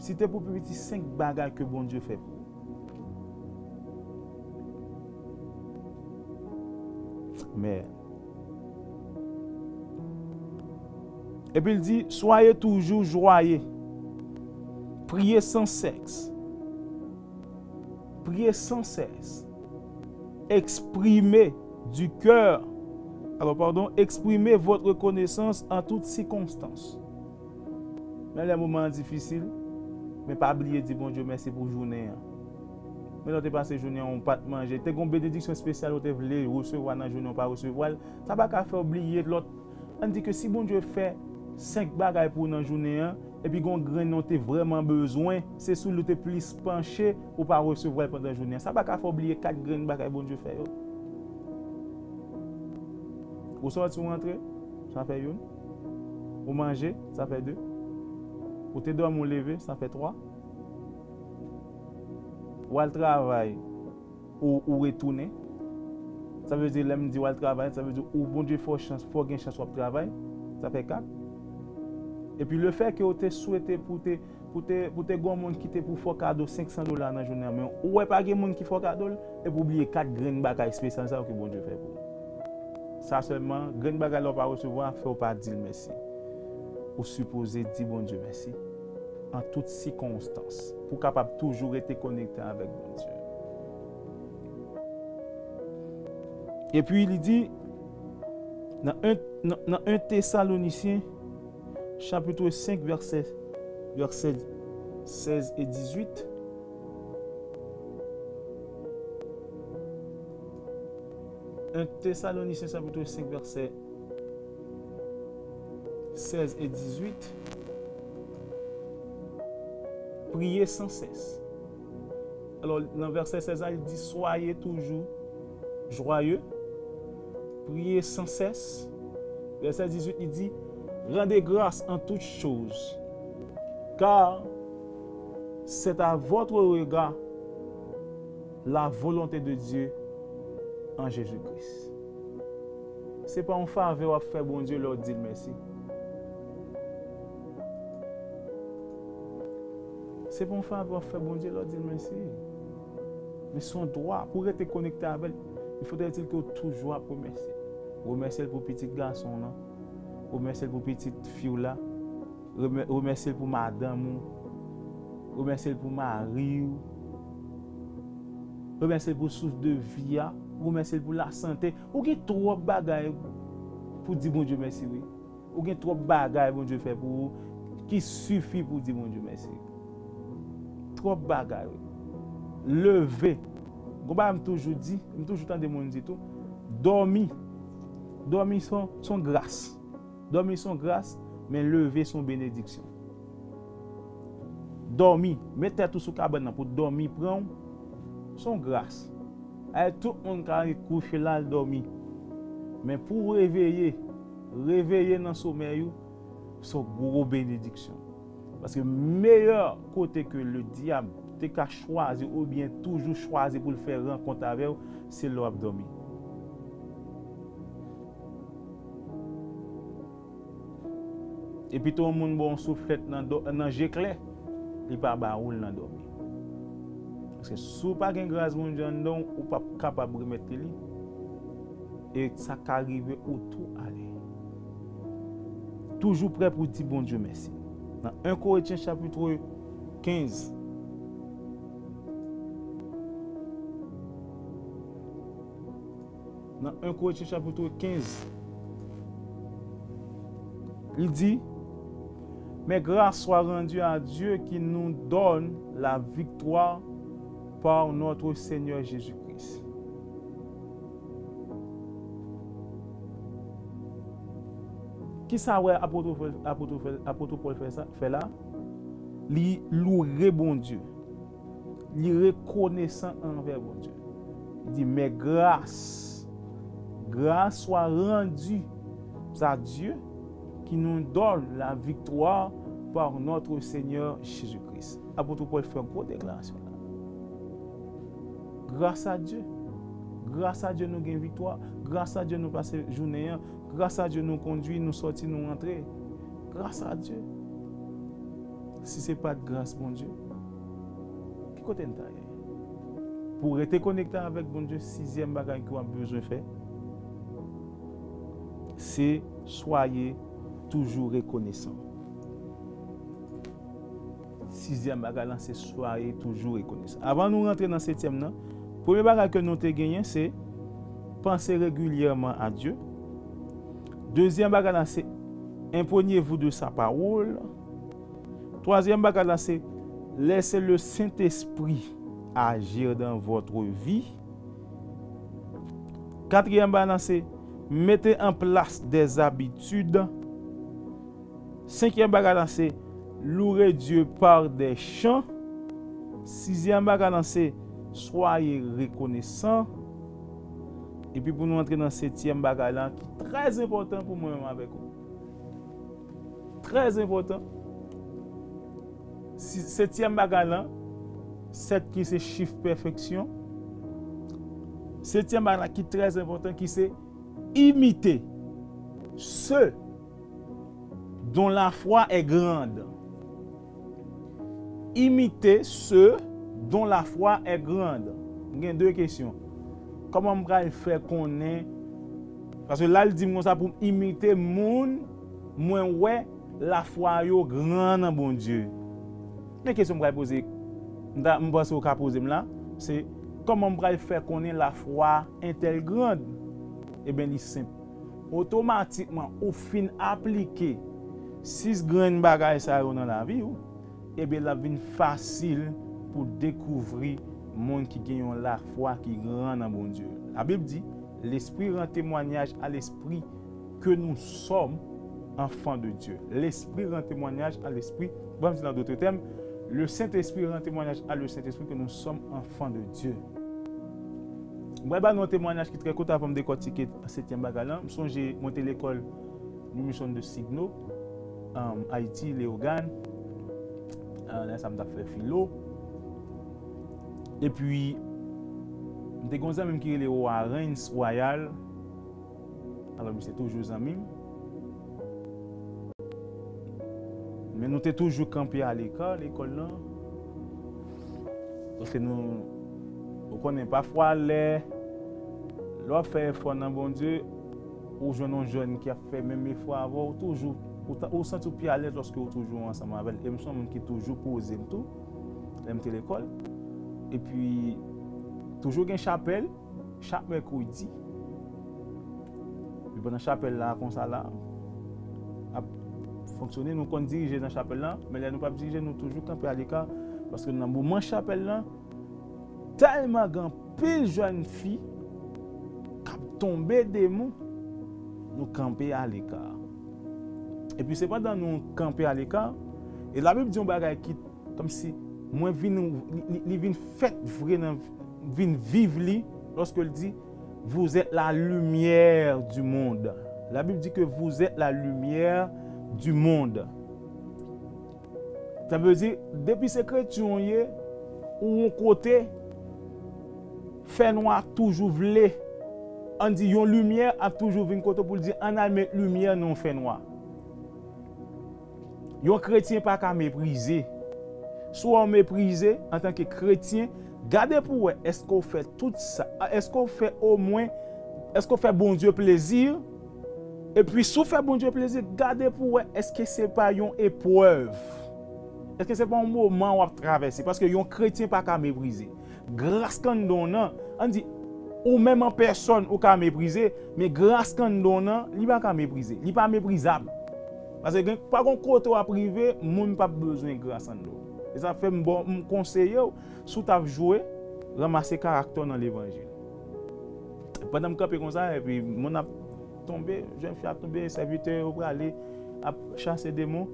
Site pou pi piti senk bagay ke Bondye fè pou ou. Amèn. Epi l di, soyez toujours joyeux. Priez sans cesse. Priez sans cesse. Exprimez du cœur. Alors, pardon, exprimez votre reconnaissance en toutes circonstances. Menm lè moman an difisil, men pa bliye di Bondye mèsi pou jounen an. Men lè w te pase jounen an, ou pa t manje, te gen yon benediksyon espesyal ou te vle resevwa nan jounen an, ou pa resevwa l, sa pa ka fè w bliye lòt. Ann di ke si Bondye fè senk bagay pou ou nan jounen an, epi gen yon grenn ou te vrèman bezwen, se sou li ou te plis panche, ou pa resevwa l pandan jounen an. Sa pa ka fè w bliye kat grenn bagay Bondye fè yo. Ou sòti, ou rantre, sa fè youn. Ou manje, sa fè de. Ou te dòmi, ou leve, sa fè twa. Ou al travay, ou, ou retounen. Sa vle di, lè m di w al travay, sa vle di ou Bondye fè w chans, fè w gen chans w ap travay. Sa fè kat. Epi lefètke ou te swete pou te, pou te, pou te gen yon moun ki te pou fè w kado senk san dola nan jounen an, men ou wè pa gen moun ki fè w kado l, epi ou bliye kat grenn bagay espesyal sa yo ke Bondye fè pou ou. Sa sèlman, grenn bagay la ou pa resevwa, fè w pa di l mèsi. Ou sipoze di Bondye mèsi an tout sikonstans, pou w kapab toujou rete konekte avèk Bondye. Epi li di, nan en, nan, nan en Tesalonisyen, chapit senk, vèsè, vèsè sèz e dizuit. En Tesalonisyen, chapit senk, vèsè sèz e dizuit. Priez sans cesse. Alò, nan vèsè sèz la, li di, soyez toujours joyeux, priez sans cesse. Vèsè dizuit, li di, rendez grâce en toutes choses, car c'est à votre égard la volonté de Dieu en Jésus-Christ. Se pa yon favè w ap fè Bondye lè w di l mèsi. Se pa yon favè w ap fè Bondye lè w di l mèsi. Men se yon dwa pou w rete konekte avè l. Il faudrait-il ke w toujou ap remèsye. Remèsye l pou pitit gason w lan. Remèsye l pou pitit fi w la. Remè-, remèsye l pou madanm ou. Remèsye l pou mari w. Remèsye l pou souf de vi a. Remèsye l pou lasante. Ou gen twòp bagay pou di Bondye mèsi, wi. Ou gen twòp bagay Bondye fè pou ou ki sifi pou di Bondye mèsi. Twòp bagay, wi. Leve. Gon bagay m toujou di, m toujou tande moun di tou, dòmi. Dòmi se yon, se yon gras. Dòmi se yon gras, men leve se yon benediksyon. Dòmi, met tèt ou sou kabann nan pou dòmi pran w, se yon gras. Ay, tout moun ka ret kouche la, al dòmi. Men pou w reveye, reveye nan somèy ou, se yon gwo benediksyon. Paske meyè kote ke le dyab te ka chwazi oubyen toujou chwazi pou l fè rankont avè w, se lè w ap dòmi. Epi tou yon moun ba w yon souflèt nan dò-, nan je klè, li pa ba ou l nan dòmi. Paske si w pa gen gras Bondye anndan w, ou p ap kapab remèt li li. E sa ka rive ou tou ale. Toujou prè pou di Bondye mèsi. Nan en Korentyen chapit kenz, nan en Korentyen chapit kenz, li di, mais grâce soit rendue à Dieu qui nous donne la victoire par notre Seigneur Jésus-Christ. Kisa wè apot Pòl, apot Pòl, apot Pòl fè sa, fè la? Li louwe Bondye. Li rekonesan anvè Bondye. Li di, mais grâce, grâce soit rendue à Dieu qui nous donne la victoire par notre Seigneur Jésus-Christ. Apot Pòl fè yon gwo deklarasyon la. Gras a Dye. Gras a Dye nou gen viktwa. Gras a Dye nou pase jounen an. Gras a Dye nou kondwi, nou sòti, nou rantre. Gras a Dye. Si se pa t gras Bondye, ki kote n ta ye? Pou w rete konekte avèk Bondye, sizyèm bagay ke w ap bezwen fè, se soyez toujours reconnaissant. Sizyèm bagay lan se soyez toujours reconnaissant. Anvan nou rantre nan setyèm nan, premye bagay ke nou te genyen se pensez régulièrement à Dieu. Dezyèm bagay lan se imprégnez-vous de sa parole. Twazyèm bagay lan se laissez le Saint-Esprit agir dans votre vie. Katriyèm bagay lan se mettez en place des habitudes. Senkyèm bagay la se louer Dieu par des chants. Sizyèm bagay la se soyez reconnaissants. Epi pou nou antre nan setyèm bagay la ki trè enpòtan pou mwen menm avèk ou. Trè enpòtan. Si, setyèm bagay la, sèt ki se chif pèfeksyon. Setyèm bagay la ki trè enpòtan ki se imite ceux dont la foi est grande. Imite ceux dont la foi est grande. M gen de kesyon. Kòman m pral fè konnen? Paske la, l di m konsa pou m imite moun mwen wè lafwa yo gran nan Bondye. Men kesyon m pral poze, m ta, m panse w ka poze m la, se kòman m pral fè konnen lafwa entèl grand? Ebyen, li senp. Otomatikman, ou fin aplike sis grenn bagay sa yo nan lavi w, ebyen, l ap vin fasil pou dekouvri moun ki gen yon lafwa ki gran nan Bondye. Labib di, L'Esprit rend témoignage à l'esprit que nous sommes enfants de Dieu. L'Esprit rend témoignage à l'esprit. Bon, m di nan dòt tèm, le Saint-Esprit rend témoignage à le Saint-Esprit que nous sommes enfants de Dieu. Mwen ba nou yon temwayaj ki trè kout avan m dekòtike setyèm bagay lan. M sonje mwen te lekòl New Mission de Signo, um, Ayiti, Leyogàn. Uh, lè sa m t ap fè filo. Epi, m te gen yon zanmi m ki rele Warens Royal. Alò, misye toujou zanmi m. Men nou te toujou kanpe aleka lekòl lan. Paske nou, ou konnen, pafwa lè, lè w ap fè efò nan Bondye, ou jwenn yon jèn ki ap fè menm efò avè w, ou toujou, ou, ta- ou santi w pi alèz lòske ou toujou ansanm avè l. E m se yon moun ki toujou poze m tou, lè m te lekòl. Epi, toujou gen chapèl, chak mèkredi. Epi pandan chapèl la, konsa la, ap fonksyone, nou konn dirije nan chapèl la, men lè nou p ap dirije, nou toujou kanpe aleka, paske nan moman chapèl la, tèlman gen anpil jèn fi k ap tonbe demon, nou kanpe aleka. Epi se pandan nou kanpe aleka, e Labib di yon bagay ki kòmsi mwen vin, li, li, li vin fèt vre nan, vin viv li, lòske l di, vous êtes la lumière du monde. La Bible dit que vous êtes la lumière du monde. Sa vle di, depi se kretyen w ye, ou yon kote, fènwa toujou vle, ann di, yon limyè ap toujou vin kote w pou l di, ann al met limyè nan yon fènwa. Yon kretyen pa ka meprize. Si w meprize antanke kretyen, gade pou w wè, èske w fè tout sa, èske w fè omwen, èske w fè Bondye plezi? Epi si w fè Bondye plezi, gade pou w wè, èske se pa yon eprèv? Èske se pa yon moman w ap travèse? Paske yon kretyen pa ka meprize. Gras k anndan w nan, ann di, ou menm an pèsòn, ou ka meprize, men gras k anndan w nan, li pa ka meprize. Li pa meprizab. Paske gen, pa gon kote w ap rive, moun p ap bezwen gras anndan w. E sa fè m bon, m konseye w, si w t ap jwe, ranmase karaktè w nan levanjil. Pandan m kanpe konsa, epi moun ap tonbe, jèn fi ap tonbe, sèvitè yo prale, ap chase demon.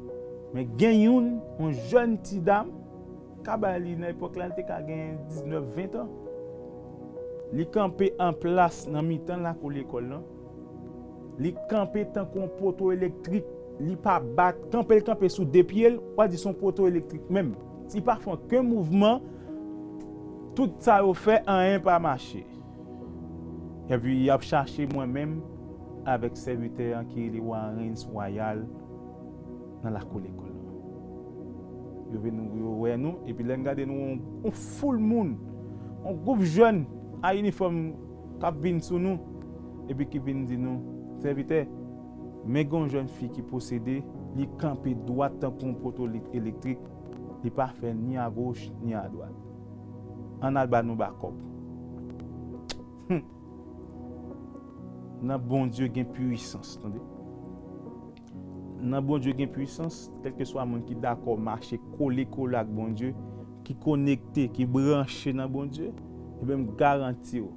Men gen youn, yon jèn ti dam, ka bay li nan epòk la, li te ka gen diznèf, ven an. Li kanpe an plas nan mitan lakou lekòl lan. Li kanpe tankou yon poto elektrik. Li pa bat, kanpe l kanpe sou de pye l, w a di se yon poto elektrik menm. Li pa fè okenn mouvman, tout sa yo fè, anyen pa mache. Epi y ap chache mwen menm avèk sèvitè an ki rele Warens Wayal nan lakou lekòl lan. Yo vin, yo wè nou, epi lè n gade nou, yon, yon foul moun, yon gwoup jèn a inifòm k ap vin sou nou, epi ki vin di nou, sèvitè, men gen yon jèn fi ki posede, li kanpe dwat tankou yon poto li-, elektrik, li pa fè ni agoch ni adwat. Ann al ba nou bakòp. Hum. Nan Bondye gen pwisans, tande. Nan Bondye gen pwisans, kèlkeswa moun ki dakò mache kole kole ak Bondye, ki konekte, ki branche nan Bondye, ebyen m garanti w,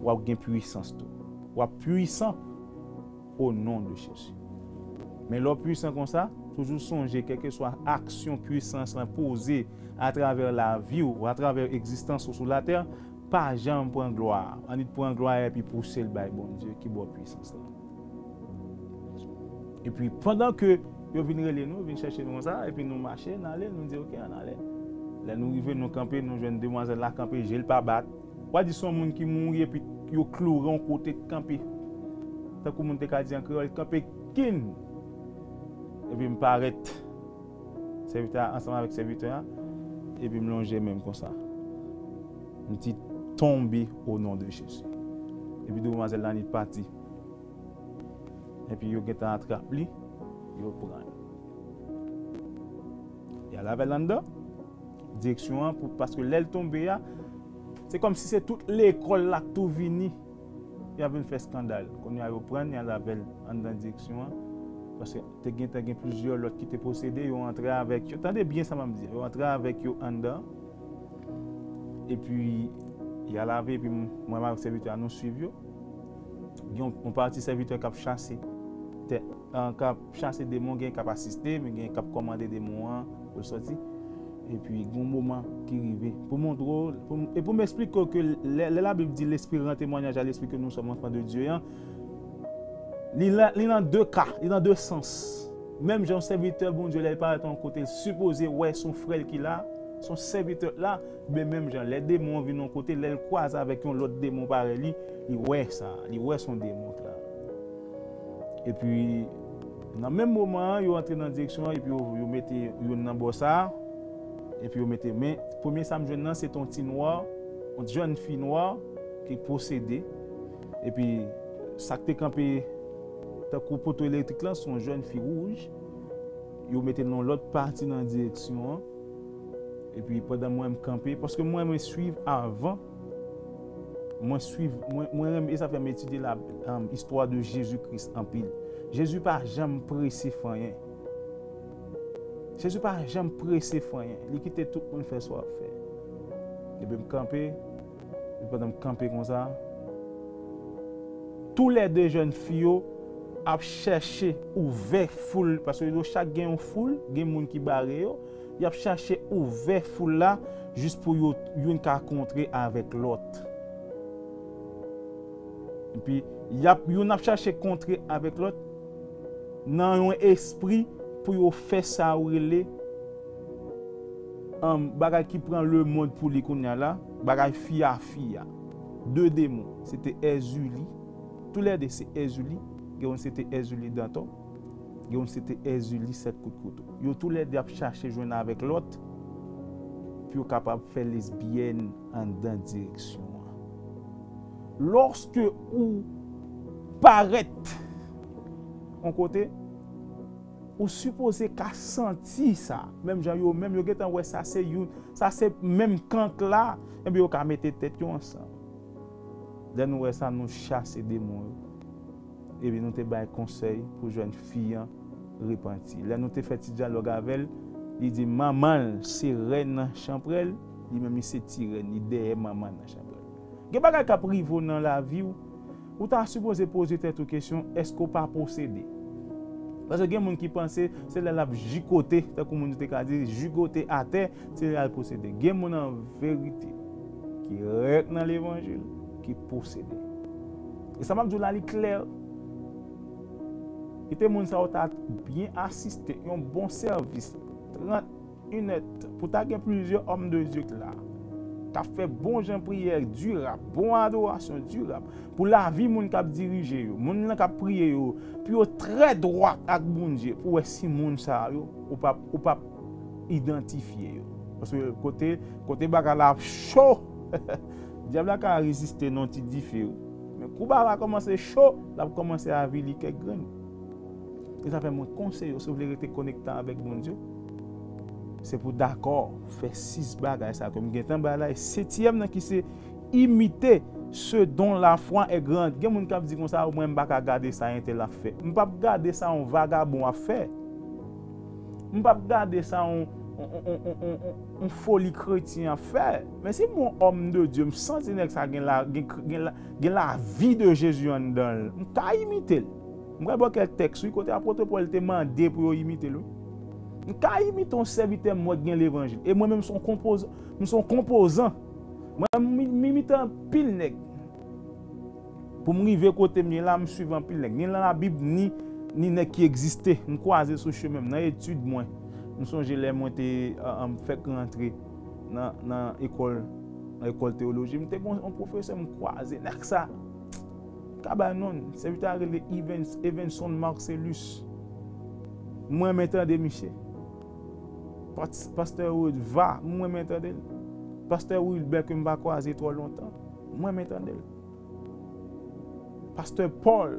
w ap gen pwisans tou. W ap pwisan o non de Jezi. Men lè w pwisan konsa, toujou sonje, kèlkeswa aksyon pwisans lan poze atravè lavi w, atravè egzistans ou sou latè, pa janm pran glwa. Annik pran glwa epi pouse l bay Bondye ki ba w pwisans lan. Epi pandan ke yo vin rele nou, vin chèche nou konsa, epi nou mache, n ale, nou di, "Oke, ann ale." Lè nou rive, nou kanpe, nou jwenn demwazèl la kanpe, je l pa bat. W a di se yon moun ki mouri epi yo kloure yon kote kanpe. Tankou moun te ka di an kreyòl, kanpe kin. Epi m parèt. Sèvitè a ansanm avèk sèvitè a, epi m lonje men m konsa. M di, "Tonbe o non de Jezi." Epi demwazèl la annik pati. Epi yo gentan atrap li, yo pran l. Y al avè l anndan, direksyon an, pou, paske lè l tonbe a, se kòmsi se tout lekòl la k tou vini, y ap vin fè eskandal. Kounye a yo pran l, y al avè l anndan direksyon an, paske te gentan gen plizyè lòt ki te posede, yo antre avèk yo. Tande byen sa m ap di, yo antre avèk yo anndan. Epi, y al avè, epi m-, mwen avèk sèvitè a, nou swiv yo. Gen yon, yon pati sèvitè k ap chase tè-, an, k ap chase demon, gen k ap asiste, men gen k ap kòmande demon an pou l sòti. Epi, gen yon moman ki rive. Pou montre w, pou m- e pou m eksplike w ke lè, lè Labib di Lespri rann temwayaj a lespri ke nou sòm anfan de Dye an, li la- li nan de ka, li nan de sans. Menm jan yon sèvitè Bondye, lè l parèt yon kote, l sipoze wè se yon frè l ki la, se yon sèvitè l la, men menm jan, lè demon an vin yon kote, lè l kwaze avèk yon lòt demon parèy li, li wè sa, li wè se yon demon k la. Epi, nan menm moman an, yo antre nan direksyon an, epi yo, yo mete youn nan bò sa a, epi yo mete, men premye sa m jwenn nan, se te yon ti nwa, yon jèn fi nwa ki posede. Epi, sa k te kanpe tankou poto elektrik lan, se yon jèn fi wouj. Yo mete l nan lòt pati nan direksyon an. Epi, pandan mwen, m kanpe, paske mwen, mwen swiv avan, mwen swiv, mwen, mwen renmen, e sa fè m etidye la, um, istwa de Jezi Kris anpil. Jezi pa janm prese fè anyen. Jezi pa janm prese fè anyen. Li kite tout moun fè sa w ap fè. Epi m kanpe, epi pandan m kanpe konsa, toulède jèn fi yo ap chèche ouvè foul, paske yo chak gen yon foul, gen moun ki bare yo, y ap chèche ouvè foul la jis pou yo youn ka kontre avèk lòt. Epi, y ap, youn ap chèche kontre avèk lòt nan yon espri pou yo fè sa yo rele, um, bagay ki pran lemonn pou li kounye a la, bagay fi a fi a. De demon, se te Èzili. Toulède se Èzili. Gen youn se te Èzili Dantò. Gen youn se te Èzili Sèt Kout Kouto. Yo toulède ap chache jwenn avèk lòt pou yo kapab fè lesbyèn anndan direksyon an. Lòske ou parèt yon kote, ou sipoze ka santi sa. Menm jan yo menm, yo gentan wè sa se youn, sa se menm kan k la, ebyen yo ka mete tèt yo ansanm. Lè nou wè sa, nou chase demon yo. Epi nou te bay konsèy pou jèn fi an repanti. Lè nou te fè ti dyalòg avè l, li di manman l se rèn nan chanpwèl, li menm li se ti rèn, li dèyè manman l nan chanpwèl. Gen bagay k ap rive w nan lavi w, ou ta sipoze poze tèt ou kesyon, èske w pa posede? Paske gen moun ki panse se lè l ap jigote, tankou moun yo te ka di, jigote atè, se lè l posede. Gen moun an verite ki rèk nan levanjil, ki posede. E sa m ap di w la, li klè. Kite moun sa yo ta byen asiste, yon bon sèvis, trant minit, pou ta gen plizyè òm de Dye k la, k ap fè bon jan priyè dirab, bon adorasyon dirab, pou lavi moun k ap dirije yo, moun nan k ap priye yo, pou yo trè dwat ak Bondye, pou wè si moun sa yo, ou p ap, ou p ap idantifye yo. Paske kote, kote bagay la ap cho, dyab la ka reziste nan ti dife, wi. Men kou bagay la kòmanse cho, l ap kòmanse avili kèk grenn. E sa fè mwen konseye w, si w vle rete konekte avèk Bondye, se pou dakò fè sis bagay sa ke m gentan bay la. E setyèm nan ki se imite ce dont la foi est grande. Gen moun k ap di konsa, mwen m pa ka gade sa entèl ap fè. M p ap gade sa yon vagabon ap fè. M p ap gade sa yon, yon, yon, yon, yon, yon foli kretyen ap fè. Men si m yon òm de Dye, m santi nèg sa gen la, gen, gen la, gen lavi de Jezi anndan l, m ka imite l. M pral ba w kèk tèks, wi, kote apot Pòl te mande pou yo imite l, wi. M ka imite yon sèvitè m wè k gen levanjil. E mwen menm, m se yon konpoz-, m se yon konpozan. Mwen, m, m imite anpil nèg. Pou m rive kote m ye la, m swiv anpil nèg. Ni nan Labib, ni, ni nèg ki egziste. M kwaze sou chemen m, nan etid mwen. M sonje lè mwen te, uh, um, fèk rantre nan, nan ekòl, nan ekòl teyoloji. M te gen yon pwofesè m kwaze. Nèg sa, m ka bay non l. Sèvitè a rele Evens, Evenson Marcellus. Mwen renmen tande misye. Pas-, Pastè Rodva, mwen renmen tande l. Pastè Wilbert ke m pa kwaze twò lontan, mwen renmen tande l. Pastè Paul,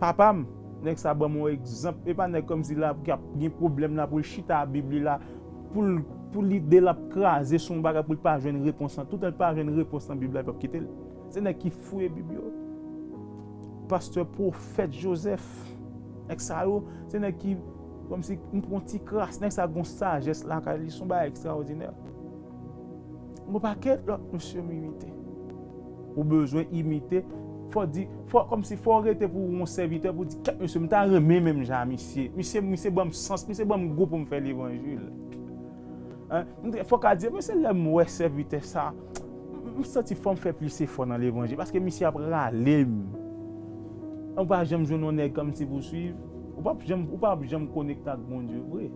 papa m, nèg sa ban m yon egzanp. E pa nèg kòmsi la ki ap gen pwoblèm la pou l chita ak Bib li la, pou l, pou lide l ap kraze sou yon bagay pou l pa jwenn repons lan. Toutan l pa jwenn repons nan Bib la, li p ap kite l. Se nèg ki fouye Bib yo. Pastè Pwofèt Joseph, nèg sa yo, se nèg ki, kòmsi m pran ti kras, nèg sa gon sajès lakay li, se yon bagay ekstraòdinè. Gon pakèt lòt mesye m imite. Ou bezwen imite, fò di, fò, kòmsi fò w rete pou w yon sèvitè, pou w di, kèt mesye, m ta renmen menm jan a misye. Misye, misye ban m sans, misye ban m gou pou m fè levanjil. Hein? M te, fòk a di, men se lè m wè sèvitè sa, m, m santi fò m fè plis efò nan levanjil, paske misye ap rale m. Ou pa janm jwenn yon nèg kòmsi pou swiv. Ou p ap janm, ou p ap janm konekte ak Bondye vre.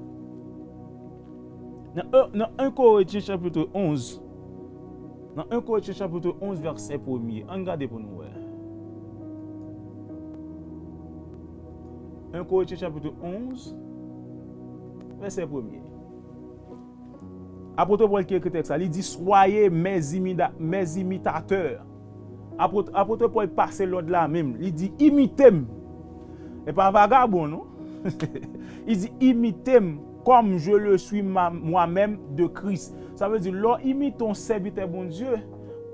Nan, nan en Korentyen chapit onz, nan en Korentyen chapit onz, vèsè premye, ann gade pou nou wè. En Korentyen chapit onz, vèsè premye. Apot Pòl ki ekri tèks la, li di, soyez mes imita, mes imitateurs. Apot, Apot Pòl pase lòd la menm, li di, imite m. E pa vagabon, non. Li di, imite m, comme je le suis ma- moi-même de Christ. Sa vle di, lè w imite yon sèvitè Bondye,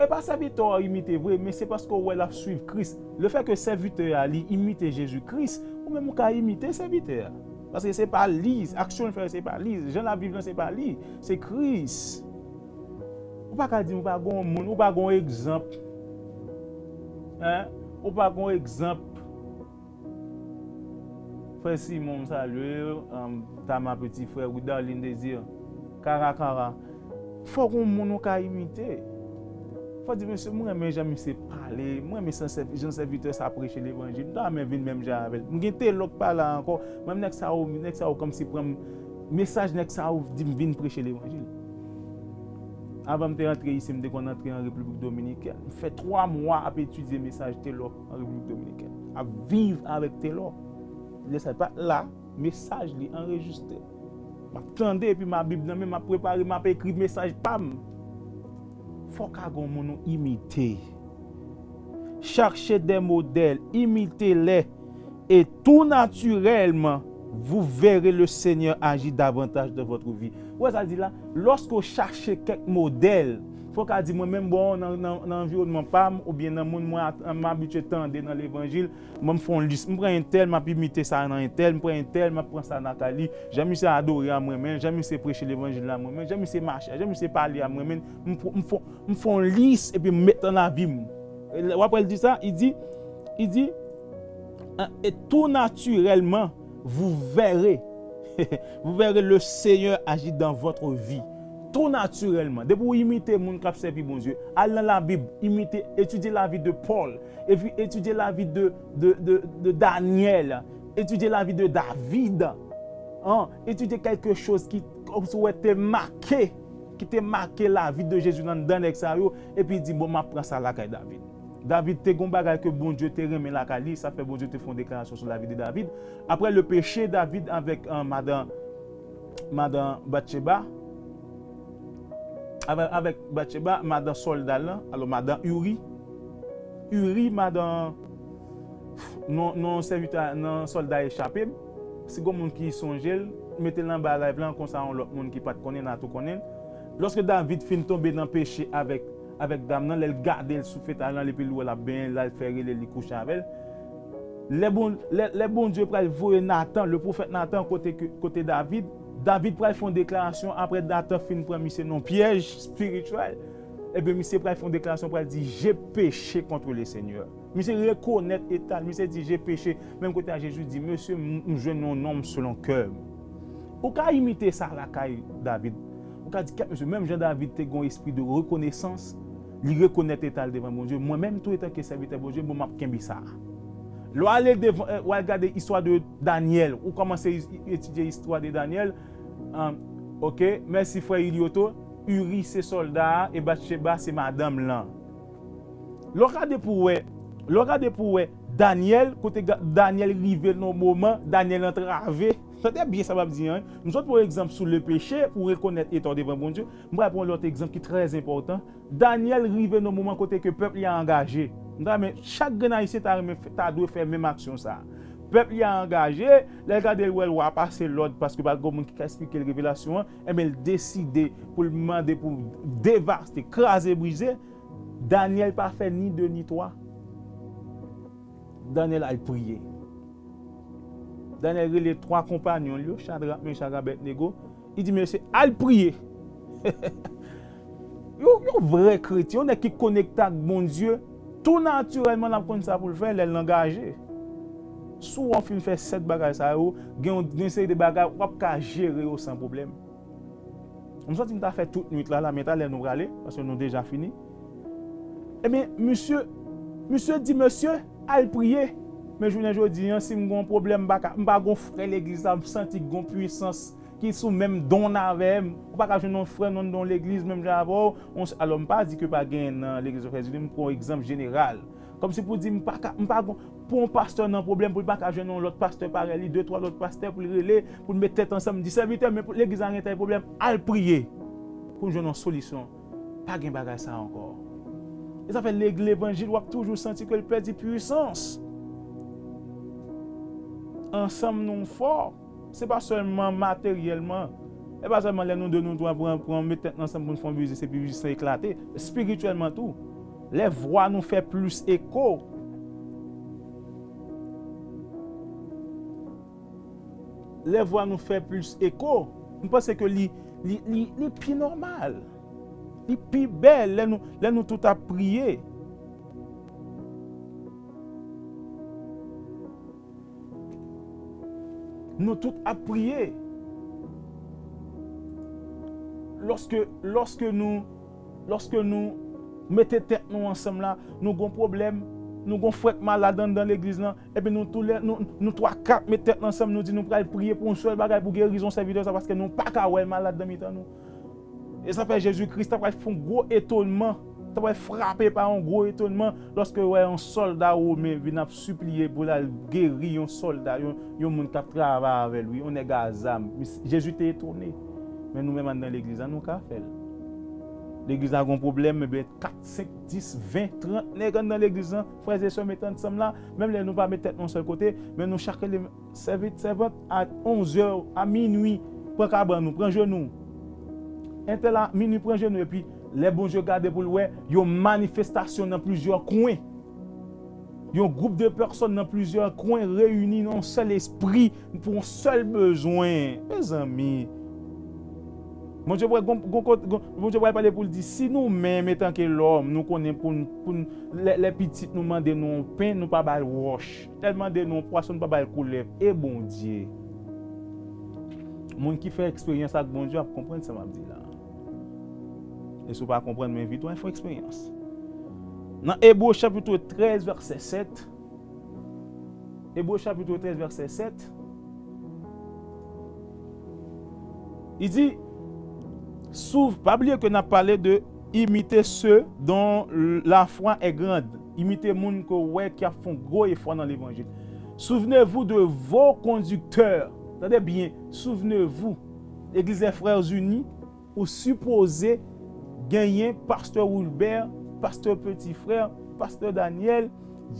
e pa sèvitè w imite vre, men se paske w wè l ap swiv Kris. Lefètke sèvitè a, li imite Jezi Kris, ou menm ou ka imite sèvitè a. Paske se pa li, aksyon l fè, se pa li, jan l ap viv lan, se pa li, se Kris. Ou pa ka di m ou pa gon moun, ou pa gon egzanp. Hein? Ou pa gon egzanp. Frè Simon, m salye w, um, Tama, peti frè, Widarlin Désir, Kara Kara. Fò gon moun ou ka imite. Fò di, mesye, mwen renmen jan misye pale, mwen renmen jan sèv- jan sèvitè sa preche levanjil. M ta renmen vin menm jan avè l. M gen Telò k pa la ankò. Mwen, nèg sa yo, nèg sa yo kòmsi pran m, mesaj nèg sa yo di m vin preche levanjil. Avan m te rantre isi, m te konn rantre an Repiblik Dominikèn. M fè twa mwa ap etidye mesaj Telò an Repiblik Dominikèn. Ap viv avèk Telò. Lè sa l pa t la, mesaj li anrejistre. M ap tande, epi m a Bib nan men, m ap prepare, m ap ekri mesaj pa m. Fòk a gon moun ou imite. Cherchez des modèles, imitez-les, et tout naturellement, vous verrez le Seigneur agir davantage dans votre vie. Ou wè sa l di la? Lòske w chache kèk modèl, fòk a di, mwen menm, bon, nan, nan, nan anviwònman pa m, oubyen nan moun mwen at- m abitye tande nan levanjil, mwen, m fè yon lis. M pran entèl, m ap imite sa nan entèl, m pran entèl, m ap pran sa nan kay li. Jan misye adore a, m renmen l. Jan misye preche levanjil la, m renmen l. Jan misye mache a, jan misye pale a, m renmen l. M fè, m fè, m fè yon lis epi m met nan lavi m. E lè w ap wè l di sa, li di, li di, et tout naturellement, vous verrez, vous verrez le Seigneur agir dans votre vie. Tou natirèlman, depi w imite moun k ap sèvi Bondye, al nan Labib, imite, etidye lavi de Pòl, epi etidye lavi de, de, de, de Danyèl, etidye lavi de David, hein, etidye kèlke choz ki, kòmsi w wè, te make, ki te make lavi de Jezi nan, nan nèg sa yo, epi di, bon, m ap pran sa lakay David. David te gon bagay ke Bondye te renmen lakay li, sa fè Bondye te fè yon deklarasyon sou lavi de David. Après le péché, David avèk, euh, madan, madan Batcheba, avè- avèk Batcheba, madan sòlda lan, alò madan Uri, Uri, madan, non, non, sèvitè, non, sòlda echape m. Si gon moun ki sonje l, mete l anba live lan, konsa yon lòt moun ki pa t konnen, n a tou konnen l. Lòske David fin tonbe nan peche avèk, avèk dam nan, lè l gade l sou fetay lan, epi l wè l ap benyen, l al fè rele li kouche avè l. Lè bon, lè, lè Bondye pral voye Natan, le pwofèt Natan, kote, ke- kote David, David pral fè yon deklarasyon apre Natan fin pran misye nan pyèj espirityèl. Ebyen, misye pral fè yon deklarasyon, pral di, j'ai péché contre le Seigneur. Misye rekonèt eta l, misye di, j'ai péché. Menm kote a Jezi di, mesye, m, m jwenn yon nonm selon kè m. Ou ka imite sa lakay David. Ou ka di, kèt mesye, menm jan David te gen yon espri de rekonesans, li rekonèt eta l devan Bondye. Mwen menm tou, etanke sèvitè Bondye, bon, m ap kenbe sa. Lè w ale devan, eh, w al gade istwa de Danyèl, ou kòmanse is- etidye istwa de Danyèl, ah, ok, mèsi frè Ilioto, Uri se sòlda a, e Batcheba se madanm lan. Lè w gade pou w wè, lè w gade pou w wè, Danyèl, kote ga- Danyèl rive nan moman, Danyèl antrave. Tande byen sa m ap di an, wi. M sot pran egzanp sou le peche pou rekonèt eta w devan Bondye. M pral pran yon lòt egzanp ki trè enpòtan. Danyèl rive nan moman kote ke pèp li a angaje. M ta renmen, chak grenn Ayisyen ta renmen fè- ta dwe fè menm aksyon sa a. Pèp li a angaje, lè l gade l wè l wa pase lòd paske pa t gen moun ki ka esplike l revelasyon an, enben l deside pou l mande pou devaste, kraze, brize. Danyèl pa fè ni de ni twa. Danyèl al priye. Danyèl rele twa konpanyon l yo, Chadrak, Mechak, Abèdnego. Li di, mesye, al priye. Yon, yon vrè kretyen, yon nèg ki konekte ak Bondye, tou natirèlman, l ap konn sa pou l fè lè l angaje. Si w fin fè sèt bagay sa yo, gen yon, gen yon seri de bagay, w ap ka jere yo san pwoblèm. M santi m ta fè tout nwit la, la, men talè nou prale, paske nou deja fini. Ebyen, misye, misye di, mesye, al priye. Men jounen jodi an, si m gon pwoblèm, m pa ka, m pa gon frè legliz la, m santi gon pwisans ki sou menm don avè m. Ou pa ka jwenn yon frè nan don legliz, menm jan avè w. On, alò, m pa di ke pa genyen nan legliz Frè Zini, m pran yon egzanp jeneral. Kòmsi pou di, m pa ka, m pa gon, pou yon pastè nan pwoblèm, pou l pa ka jwenn yon lòt pastè parèy li, de, twa lòt pastè pou l rele, pou l met tèt ansanm, di, sèvitè, men pou legliz la gen tèl pwoblèm, al priye pou n jwenn yon solisyon. Pa gen bagay sa ankò. E sa fè legliz levanjil, w ap toujou santi ke l pèdi pwisans. Ansanm nou fò. Se pa sèlman materyèlman. E pa sèlman lè nou de nou twa pran, pran, met tèt nou ansanm pou n fè yon biznis epi biznis lan eklate. Espirityèlman tou. Lè vwa nou fè plis eko. Lè vwa nou fè plis eko, m panse ke li, li, li, li pi nòmal. Li pi bèl lè nou, lè nou tout ap priye. Nou tout ap priye. Lòske, lòske nou, lòske nou mete tèt nou ansanm la, nou gon pwoblèm, nou gon frè k malad anndan legliz lan, epi nou toulè, nou, nou twa kat met tèt nou ansanm, nou di nou pral priye pou yon sèl bagay, pou gerizon sèvitè sa, paske nou pa ka wè l malad nan mitan nou. E sa fè Jezikri ta pral fè yon gwo etonman, ta pral frape pa yon gwo etonman lòske l wè yon sòlda women vin ap sipliye pou l al geri yon sòlda, yon, yon moun k ap travay avè l, wi, yon nèg a zam. Jezi te etone. Men nou menm anndan legliz la, nou ka fè l. Legliz la gon pwoblèm, men kat, senk, dis, ven, trant nèg anndan legliz lan, frè e sè, met ansanm la, menm lè nou pa met tèt nou yon sèl kote, men nou chak rele sèvit, sèvant, a onz è, a minwi, pran kabann ou, pran jenou. Entèl a minwi pran jenou, epi lè Bondye gade pou l wè, yon manifestasyon nan plizyè kwen. Yon gwoup de pèsòn nan plizyè kwen reyini nan yon sèl espri pou yon sèl bezwen. Mezanmi, Bondye pral, gon, gon, gon, Bondye pral pale pou l di, si nou menm, etanke lòm, nou konnen pou n, pou n, lè, lè pitit nou mande nou yon pen, nou pa ba l wòch. Lè l mande nou yon pwason, nou pa ba l koulèv. E Bondye? Moun ki fè eksperyans ak Bondye ap konprann sa m ap di la. E si w pa konprann, m envite w al fè eksperyans. Nan Ebre chapit trèz, vèsè sèt, Ebre chapit trèz, vèsè sèt, li di, sou, pa bliye ke n ap pale de imiter ceux dont la foi est grande. Imite moun ke w wè ki ap fè yon gwo efò nan levanjil. Souvenez-vous de vos conducteurs. Tande byen, souvenez-vous. Legliz des Frères Unis, ou sipoze genyen pastè Wilbert, pastè Petit Frère, pastè Daniel,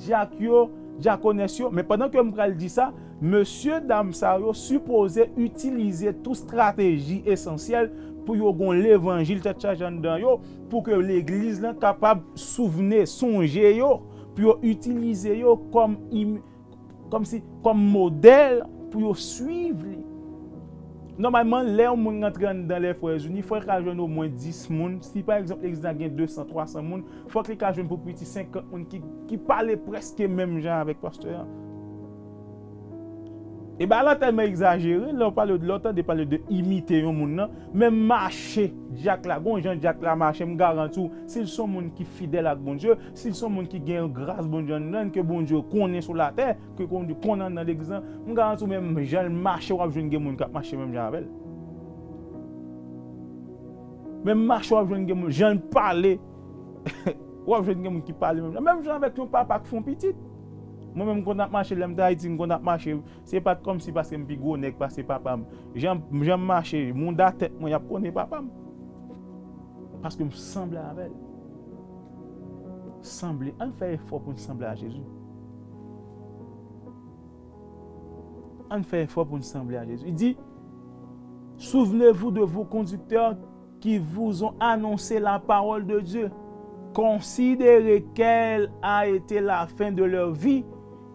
dyak yo, dyakonès yo. Men pandan ke m pral di sa, mesye dam sa yo sipoze itilize tout estrateji esansyèl pou yo gon levanjil tèt chaje anndan yo, pou ke legliz lan kapab souvne, sonje yo, pou yo itilize yo kòm im-, kòmsi, kòm modèl pou yo swiv li. Nòmalman, lè yon moun rantre anndan les Frères Unis, fò l ka jwenn omwen dis moun. Si, pa egzanp, legliz la gen de san, twa san moun, fòk li ka jwenn pou piti senkant moun ki, ki pale prèske menm jan avèk pastè a. E bagay la tèlman egzajere, lè w pale, lè w tande pale de imite yon moun nan, menm mache dyak la, gon jan dyak la mache, m garanti w, si l se yon moun ki fidèl ak Bondye, si l se yon moun ki gen gras Bondye anndan l, ke Bondye konnen sou latè, ke Bondye konnen anndan legliz lan, m garanti w menm jan l mache, w ap jwenn gen moun k ap mache menm jan avè l. Menm mache, w ap jwenn gen moun, jan l pale, w ap jwenn gen moun ki pale menm jan. Menm jan avèk yon papa k fè yon pitit. Mwen menm, m konn ap mache, lè m te Ayiti, m konn ap mache. Se pa t kòmsi paske m pi gwo nèg pase papa m. Jan, jan m mache, mouda tèt mwen, y ap konnen papa m. Paske m sanble avè l. Sanble. Ann fè efò pou n sanble a Jezi. Ann fè efò pou n sanble a Jezi. Li di, souvenez-vous de vos conducteurs qui vous ont annoncé la parole de Dieu. Considérez quelle a été la fin de leur vie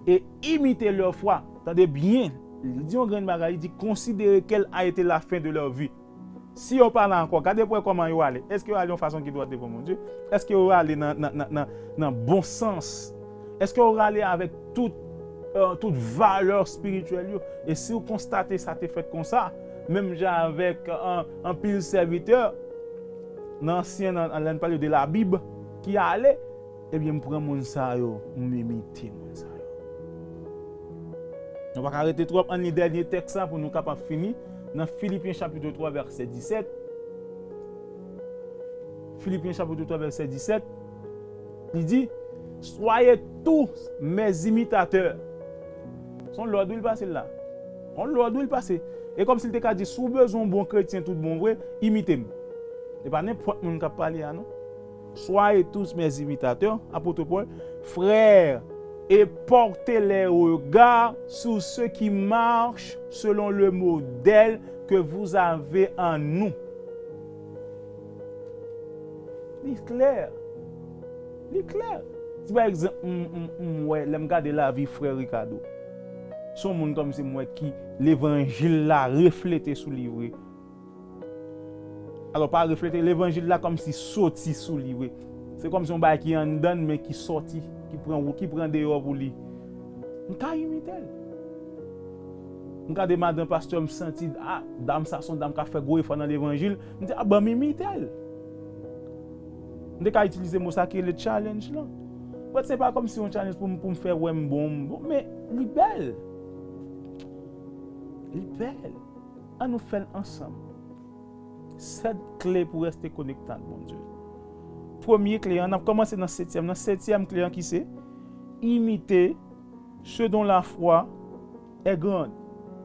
et imitez leur foi. Tande byen, li di yon grenn bagay, li di, considérez quelle a été la fin de leur vie. Si yo pa la ankò, gade pou wè kòman yo ale. Èske yo ale yon fason ki dwat devan Bondye? Èske yo ale nan, nan, nan, nan, nan bon sans? Èske yo ale avèk tout, euh, tout valè espirityèl yo? E si w konstate sa te fèt konsa, menm jan avèk an, anpil sèvitè nan ansyen, nan, lè n pale de Labib, ki ale, ebyen, m pran moun sa yo, m imite moun sa yo. Nou pa ka rete twòp, ann li dènye tèks la pou nou kapab fini, nan Filipyen chapit twa, vèsè disèt. Filipyen chapit twa, vèsè disèt, li di, Soyez tous mes imitateurs. Se yon lòd wi l pase la. Yon lòd wi l pase. E kòmsi l te ka di, si w bezwen yon bon kretyen tout bon vre, imite m. E pa nenpòt moun k ap pale a, non. Soyez tous mes imitateurs, apot Pòl, frères, et portez les regards sur ceux qui marchent selon le modèle que vous avez en nous. Li klè. Li klè. Si pa egzanp, m, m, m wè, lè m gade lavi frè Ricardo, se yon moun kòmsi m wè ki levanjil la reflete sou li vre. Alò, pa reflete, levanjil la kòmsi soti sou li vre. Se kòmsi yon bagay ki anndan l, men ki sòti, ki pran, ki pran deyò pou li. M ka imite l. M gade madan pastè, m santi, ah, dam sa se yon dam k ap fè gwo efò nan levanjil. M di, ah, ban m imite l. M te ka itilize mo sa ki rele challenge lan. But se pa kòmsi yon challenge pou m, pou m fè wè m bon, m bon, men li bèl. Li bèl. Ann nou fè l ansanm. Sèt kle pou reste konekte ak Bondye. Premye kle an, n ap kòmanse nan setyèm nan. Setyèm kle an ki se imite ce dont la foi est grande.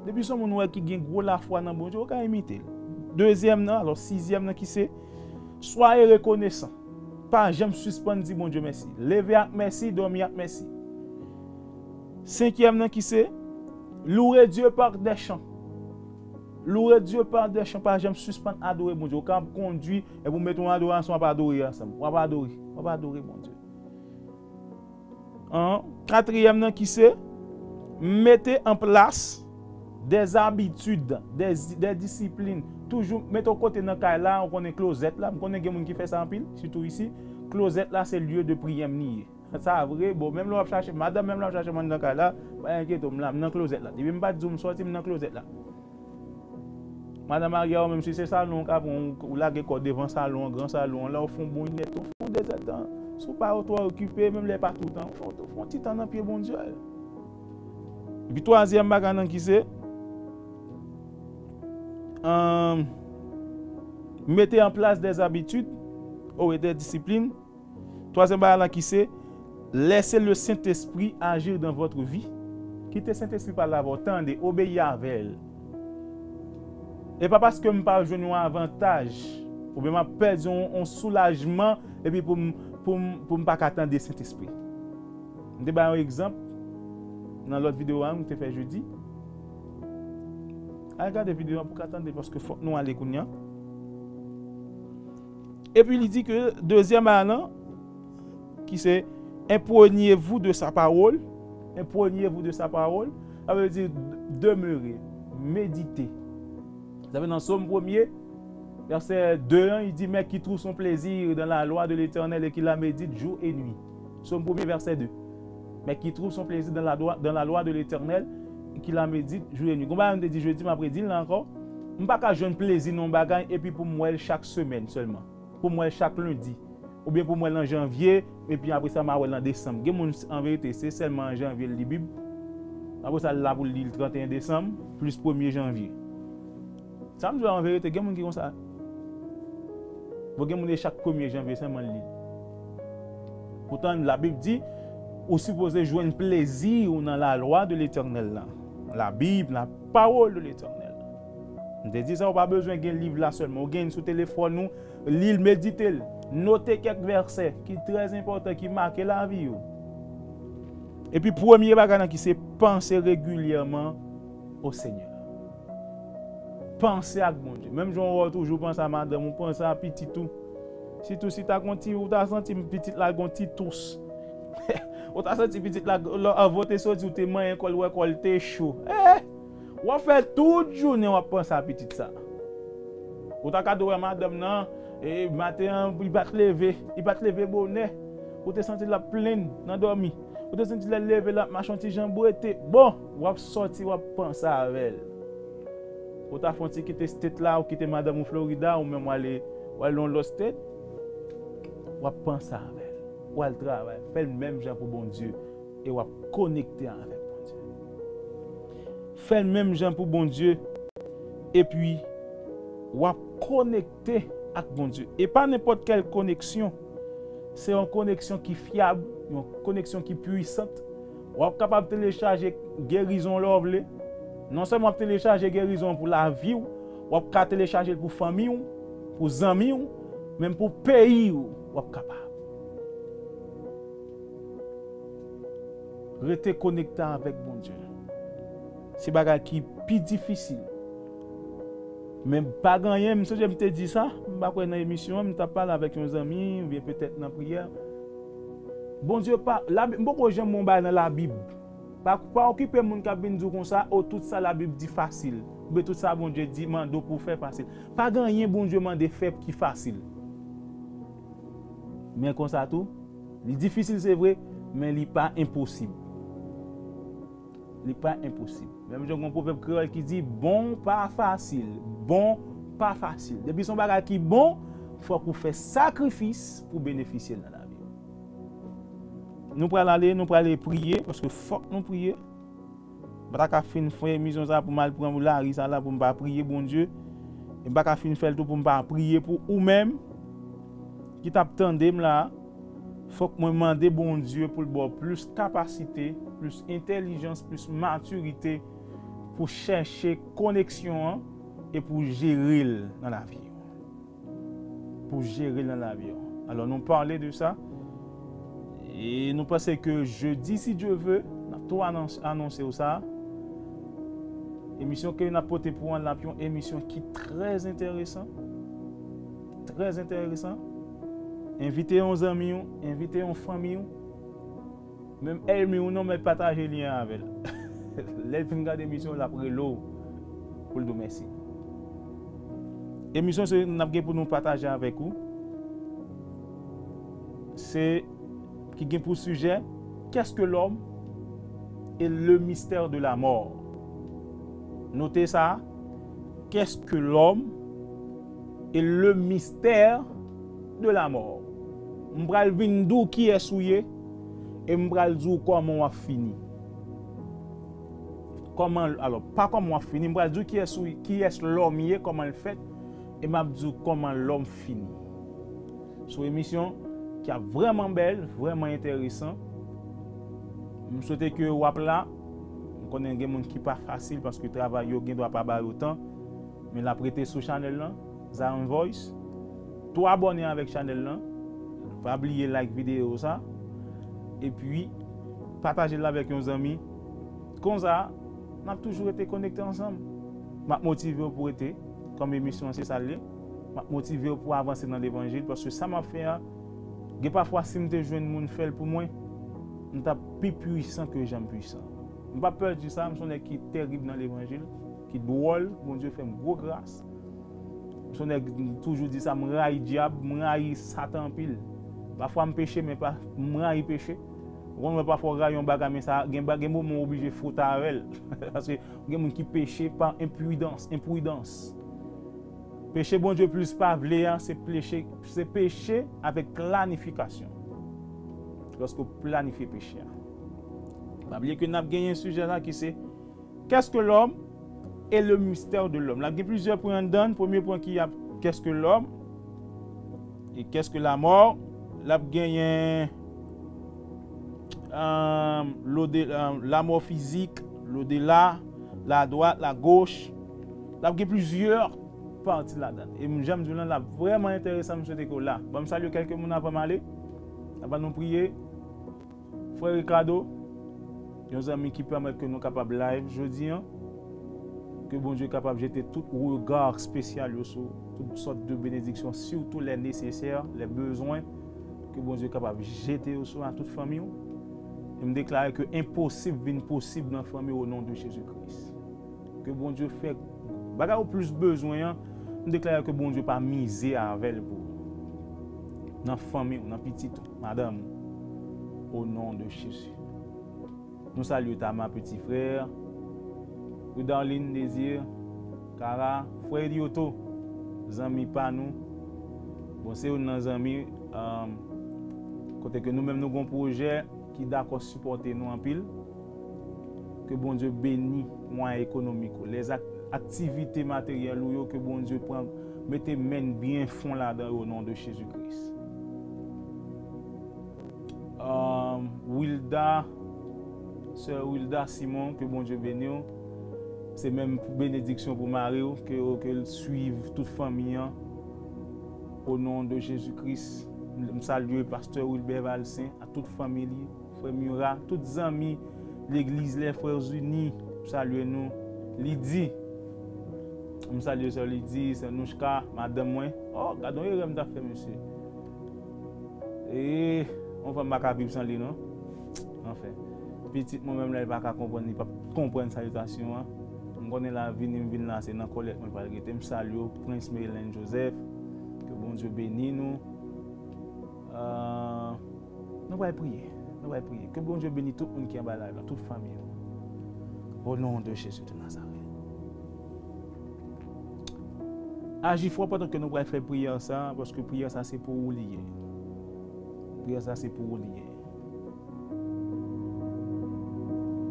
Depi se yon moun ou wè ki gen gwo lafwa nan Bondye, ou ka imite l. Dezyèm nan, alò, sizyèm nan ki se, soyez reconnaissants. Pa janm sispann di Bondye mèsi. Leve ak mèsi, dòmi ak mèsi. Senkyèm nan ki se, louez Dieu par des chants. Louez Dieu par des chants, pa janm sispann adore Bondye. Ou ka ap kondwi, epi ou mete yon adorasyon, w ap adore ansanm. W ap adore, w ap adore Bondye. An, katriyèm nan ki se, mete an plas des habitudes, des, des disciplines. Toujou mete yon kote nan kay la, ou konnen klozèt la. M konnen gen moun ki fè sa anpil, sitou isi. Klozèt la se lye de priyè m li ye. Sa vre, bon, menm lè w ap chache, madanm, menm lè w ap chache m anndan kay la, pa enkyete w, m la, m nan klozèt la. Depi m pa t di w m sòti, m nan klozèt la. Madan Maria, ou menm si se salon w ka pran, ou lage kò w devan salon an, gran salon an, la ou fè yon bon inèdtan, ou fè yon dezèdtan. Si w pa twò okipe, menm lè e pa toutan, ou fè, ou fè yon ti tan nan pye Bondye. Epi twazyèm bagay nan ki se, euh, mete an plas des habitudes, oh, et des disciplines. Twazyèm bagay la ki se, laissez le Saint-Esprit agir dans votre vie. Kite Sentespri pale avè w, tande, obeyi avè l. E pa paske m pa jwenn yon avantaj, oubyen m ap pèdi yon, yon soulajman, epi pou m, pou m, pou m pa ka tande Sentespri. M te bay yon egzanp nan lòt videyo a m te fè jedi. Al gade videyo a pou w ka tande, paske fòk nou ale kounye a. Epi li di ke dezyèm bagay lan, ki se, imprégnez-vous de sa parole, imprégnez-vous de sa parole, sa vle di demeurer, méditer. Sa vle nan Sòm premye, vèsè de an, li di, mais qui trouve son plaisir dans la loi de l'Éternel et qui la médite jour et nuit. Sòm premye, vèsè de. Mais qui trouve son plaisir dans la loi, dans la loi de l'Éternel, qui la médite jour et nuit. Gon bagay m te di jedi, m ap redi l la ankò. M pa ka jwenn plezi nan yon bagay epi pou m wè l chak semèn sèlman. Pou m wè l chak lendi. Oubyen pou m wè l nan janvye, epi apre sa, m a wè l nan desanm. Gen moun, an verite, se sèlman an janvye l li Bib. Apre sa, l la pou l li l tranteyen desanm, plis premye janvye. Sa m di w la, an verite, gen moun ki konsa. Bon, gen moun e chak premye janvye sèlman l li l. Poutan, Labib di, ou sipoze jwenn plezi w nan la lwa de Letènèl la. Labib, la pawòl de Letènèl. M te di sa, ou pa bezwen gen liv la sèlman. Ou gen l sou telefòn ou, li l, medite l. Note kèk vèsè ki trè enpòtan, ki make lavi w. Epi premye bagay lan ki se panse regilyèman o Senyè. Panse ak Bondye. Menm jan w toujou panse a madanm ou, panse a pitit ou. Sitou si ta gon ti, ou ta santi pitit la gon ti tous. Ou ta santi pitit la, lè, anvan w te soti, ou te manyen kò l, ou wè kò l te cho. Eh! W ap fè tout jounen w ap panse a pitit sa. Ou ta ka dwe wè madanm nan, e maten an, li pa t leve, li pa t leve bonè. Ou te santi l ap plenn nan dòmi. Ou te santi lè l leve, l ap mache yon ti jan bwete. Bon, w ap sòti, w ap panse avè l. Ou ta fè yon ti kite state la, ou kite madanm ou Florida, ou menm w ale, w ale yon lòt state, w ap panse avè l. W al travay, fè l menm jan pou Bondye, e w ap konekte avèk Bondye. Fè l menm jan pou Bondye, epi w ap konekte ak Bondye. E pa nenpòt kèl koneksyon. Se yon koneksyon ki fyab, yon koneksyon ki pwisant. W ap kapab telechaje gerizon lè w vle. Non sèlman w ap telechaje gerizon pou lavi w, w ap ka telechaje l pou fanmi w, pou zanmi w, menm pou peyi w, w ap kapab. Rete konekte avèk Bondye. Se bagay ki pi difisil. Men pa gen anyen, m sonje m te di sa, m pa kwè nan emisyon an, m t ap pale avèk yon zanmi, oubyen petèt nan priyè. Bondye pa, Labib, m poko janm wè yon bagay nan Labib. Pa, pa okipe moun k ap vin di w konsa, o, tout sa Labib di fasil, oubyen tout sa Bondye di mande w pou w fè fasil. Pa gen anyen Bondye mande fè ki fasil. Men konsa tou, li difisil se vre, men li pa enposib. Li pa enposib. Menm jan gen yon pwovèb kreyòl ki di, bon pa fasil, bon pa fasil. Depi se yon bagay ki bon, fòk ou fè sakrifis pou benefisye l nan lavi w. Nou pral ale, nou pral priye, paske fòk nou priye. M pa ta ka fin fè emisyon sa pou m al pran lari sa la pou m pa priye Bondye. E m pa ka fin fè l tou pou m pa priye pou ou menm ki t ap tande m la. Fòk mwen mande Bondye pou l ba w plis kapasite, plis entèlijans, plis matirite pou chèche koneksyon an e pou jere l nan lavi w. Pou jere l nan lavi w. Alò, nou pale de sa. E nou panse ke jedi, si Dye ve, n ap tou anons-, anonse w sa. Emisyon ke n ap pote pou w an, l ap yon emisyon ki trè enteresan. Trè enteresan. Envite yon zanmi w, envite yon fanmi w. Menm ènmi w non, mèt pataje lyen an avè l. Lè l fin gade emisyon, l ap rele w pou l di w mèsi. Emisyon se n ap gen pou nou pataje avèk ou. Se ki gen pou sijè, qu'est-ce que l'homme et le mystère de la mort? Note sa, qu'est-ce que l'homme et le mystère de la mort? M pral vin di w kiyès ou ye, e m pral di w kòman w ap fini. Kòman, alò, pa kòman w ap fini, m pral di w kiyès ou, kiyès lòm ye, kòman l fèt, e m ap di w kòman lòm fini. Se yon emisyon ki ap vrèman bèl, vrèman enteresan. M swete ke w ap la. M konnen gen moun ki pa fasil paske travay yo gen dwa pa ba yo tan. Men l ap rete sou chanèl lan, Zion Voice. Tou abòne avèk chanèl lan. Pa bliye like videyo sa. Epi, pataje l avèk yon zanmi. Konsa, n ap toujou rete konekte ansanm. M ap motive w pou rete, kòm emisyon an se sa l ye. M ap motive w pou avanse nan levanjil, paske sa m ap fè a, gen pafwa si m te jwenn moun fè l pou mwen, m t ap pi pwisan ke jan m pwisan. M p ap pè di sa, m se yon nèg ki terib nan levanjil, ki dwòl, Bondye fè m gwo gras. M se yon nèg, m toujou di sa, m rayi dyab, m rayi Satan anpil. Pafwa m peche, men pa, m rayi peche. Ou konn wè pafwa w rayi yon bagay, men sa, gen ba-, gen moman w oblije fwote avè l. Paske gen moun ki peche pa enpwidans, enpwidans. Peche Bondye plis pa vle a, se peche, se peche avèk planifikasyon. Lòske w planifye peche a. Pa bliye ke n ap genyen sijè la ki se, qu'est-ce que l'homme et le mystère de l'homme? L ap gen plizyè pwen anndan. Premye pwen ki ap, qu'est-ce que l'homme et qu'est-ce que la mort? L ap genyen, euh, l'au-de-, euh, la mort physique, l'au-delà, la droite, la gauche. L ap gen plizyè pati ladan. E m, jan m di w lan, l ap vrèman enteresan, m swete ke w la. Ban m salye kèlke moun avan m ale. Avan nou priye. Frè Ricardo, yon zanmi ki pèmèt ke nou kapab live jodi an. Ke Bondye kapab jete tout rega espesyal yo sou tout sòt de benediksyon, sitou lè nesesè, lè bezwen, ke Bondye kapab jete yo sou a tout fanmi w. E m deklare ke enposib vin posib nan fanmi w o non de Jezi Kris. Ke Bondye fè bagay ou plis bezwen an, m deklare ke Bondye pa mize avè l pou ou. Nan fanmi w, nan pitit ou, madanm ou, o non de Jezi. Nou salye Tama, peti frè, Rudarline, Désir, Kara, frè Elioto, zanmi pa nou. Bon, se youn nan zanmi, um, kote ke nou menm nou gon pwojè ki dakò sipòte nou anpil. Ke Bondye beni mwayen ekonomik ou. Lè ak-, aktivite materyèl ou yo, ke Bondye pran, mete men byen fon ladan yo, o non de Jezi Kris. Um, Wilda, sè Wilda Simon, ke Bondye beni w. Se menm benediksyon pou mari w, ke, ke l swiv tout fanmi an. O non de Jezi Kris, m salye pastè Wilbert Valcin, a tout fanmi li, frè Murat, tout zanmi legliz Les Frères Unis, m salye nou. Lidi, m salye sè Lidi, sè Nouchka, madanm mwen. Oh, gade yon erè m ta fè, mesye. E, yon fanm pa ka viv san li, non. Anfen, pitit mwen menm la, li pa ka konprann, li p ap konprann salitasyon an. M konnen la vini, m vin la, se nan kòlèt mwen pral rete. M salye w, Prince Merlin Joseph. Ke Bondye beni nou. Euh, nou pral priye. Nou pral priye. Ke Bondye beni tout moun ki anba live la, tout fanmi yo. O non de Jezi de Nazarèt. Aji fò pandan ke nou pral fè priyè sa, paske priyè sa se pou ou li ye. Priyè sa se pou ou li ye.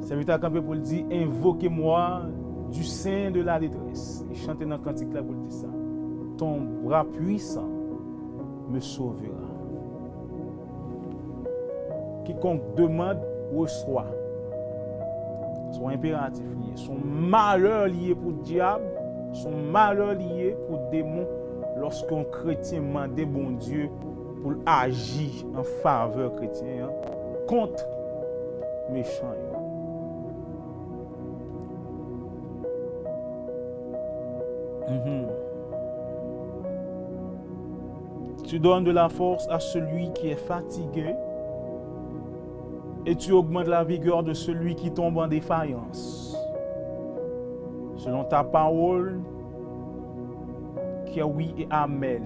Sèvitè a kanpe pou l di, invoquez-moi du sein de la détresse. E chante nan kantik la pou l di sa. Ton bras puissant me sauvera. Quiconque demande, reçoit. Se yon enperatif li ye. Se yon malè li ye pou dyab. Se yon malè li ye pou demon. Lòske yon kretyen mande Bondye pou l aji an favè kretyen an kont mechan yo. Mhm. Tu donnes de la force à celui qui est fatigué et tu augmentes la vigueur de celui qui tombe en défaillance. Selon ta parole, qui est oui et amen.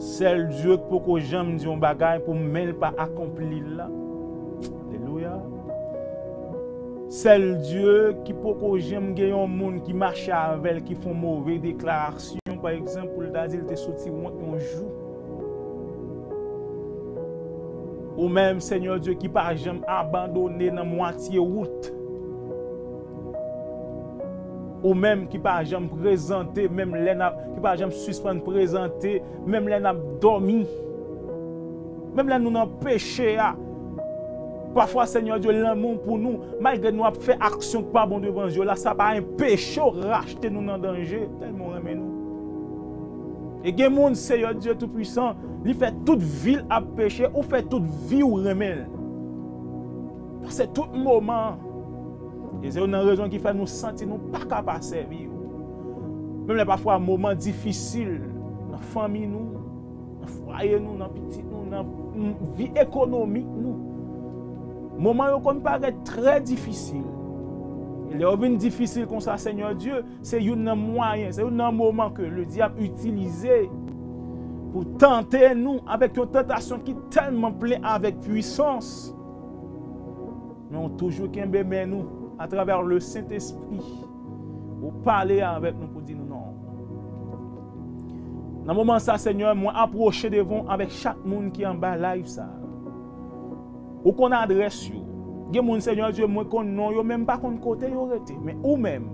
Sèl Dye ki poko janm di yon bagay pou men l pa akonpli l la. Alelouya. Sèl Dye ki poko janm gen yon moun ki mache avè l, ki fè yon move deklarasyon, pa egzanp, pou l ta di l te soti wont yon jou. Ou menm, Senyè Dye, ki pa janm abandone nan mwatye wout. Ou menm ki pa janm prezante, menm lè n ap, ki pa janm sispann prezante, menm lè n ap dòmi, menm lè nou nan peche a. Pafwa, Senyè Dye, lanmou pou nou, malgre nou ap fè aksyon k pa bon devan zye w la, sa pa enpeche w rachte nou nan danje, tèlman w renmen nou. E gen moun, Senyè Dye Toupisan, li fè tout vi l ap peche, ou fè tout vi w renmen l. Pase tout moman. E se youn nan rezon ki fè nou santi nou pa ka pa sèvi w. Menm lè pafwa moman difisil nan fanmi nou, nan fwaye nou, nan pitit nou, nan, mm, vi ekonomik nou. Moman yo konn parèt trè difisil. E lè yo vin difisil konsa, Senyè Dye, se youn nan mwayen, se youn nan moman ke ledyab itilize pou tante nou avèk yon tantasyon ki tèlman plen avèk pwisans. Men w toujou kenbe men nou atravè le Sentespri. Ou pale avèk nou pou di nou non. Nan moman sa, Senyè, mwen apwoche devan w avèk chak moun ki anba live sa. Ou konn adrès yo. Gen moun, Senyè Dye, mwen konn non yo, men m pa konn kote yo rete. Men ou menm,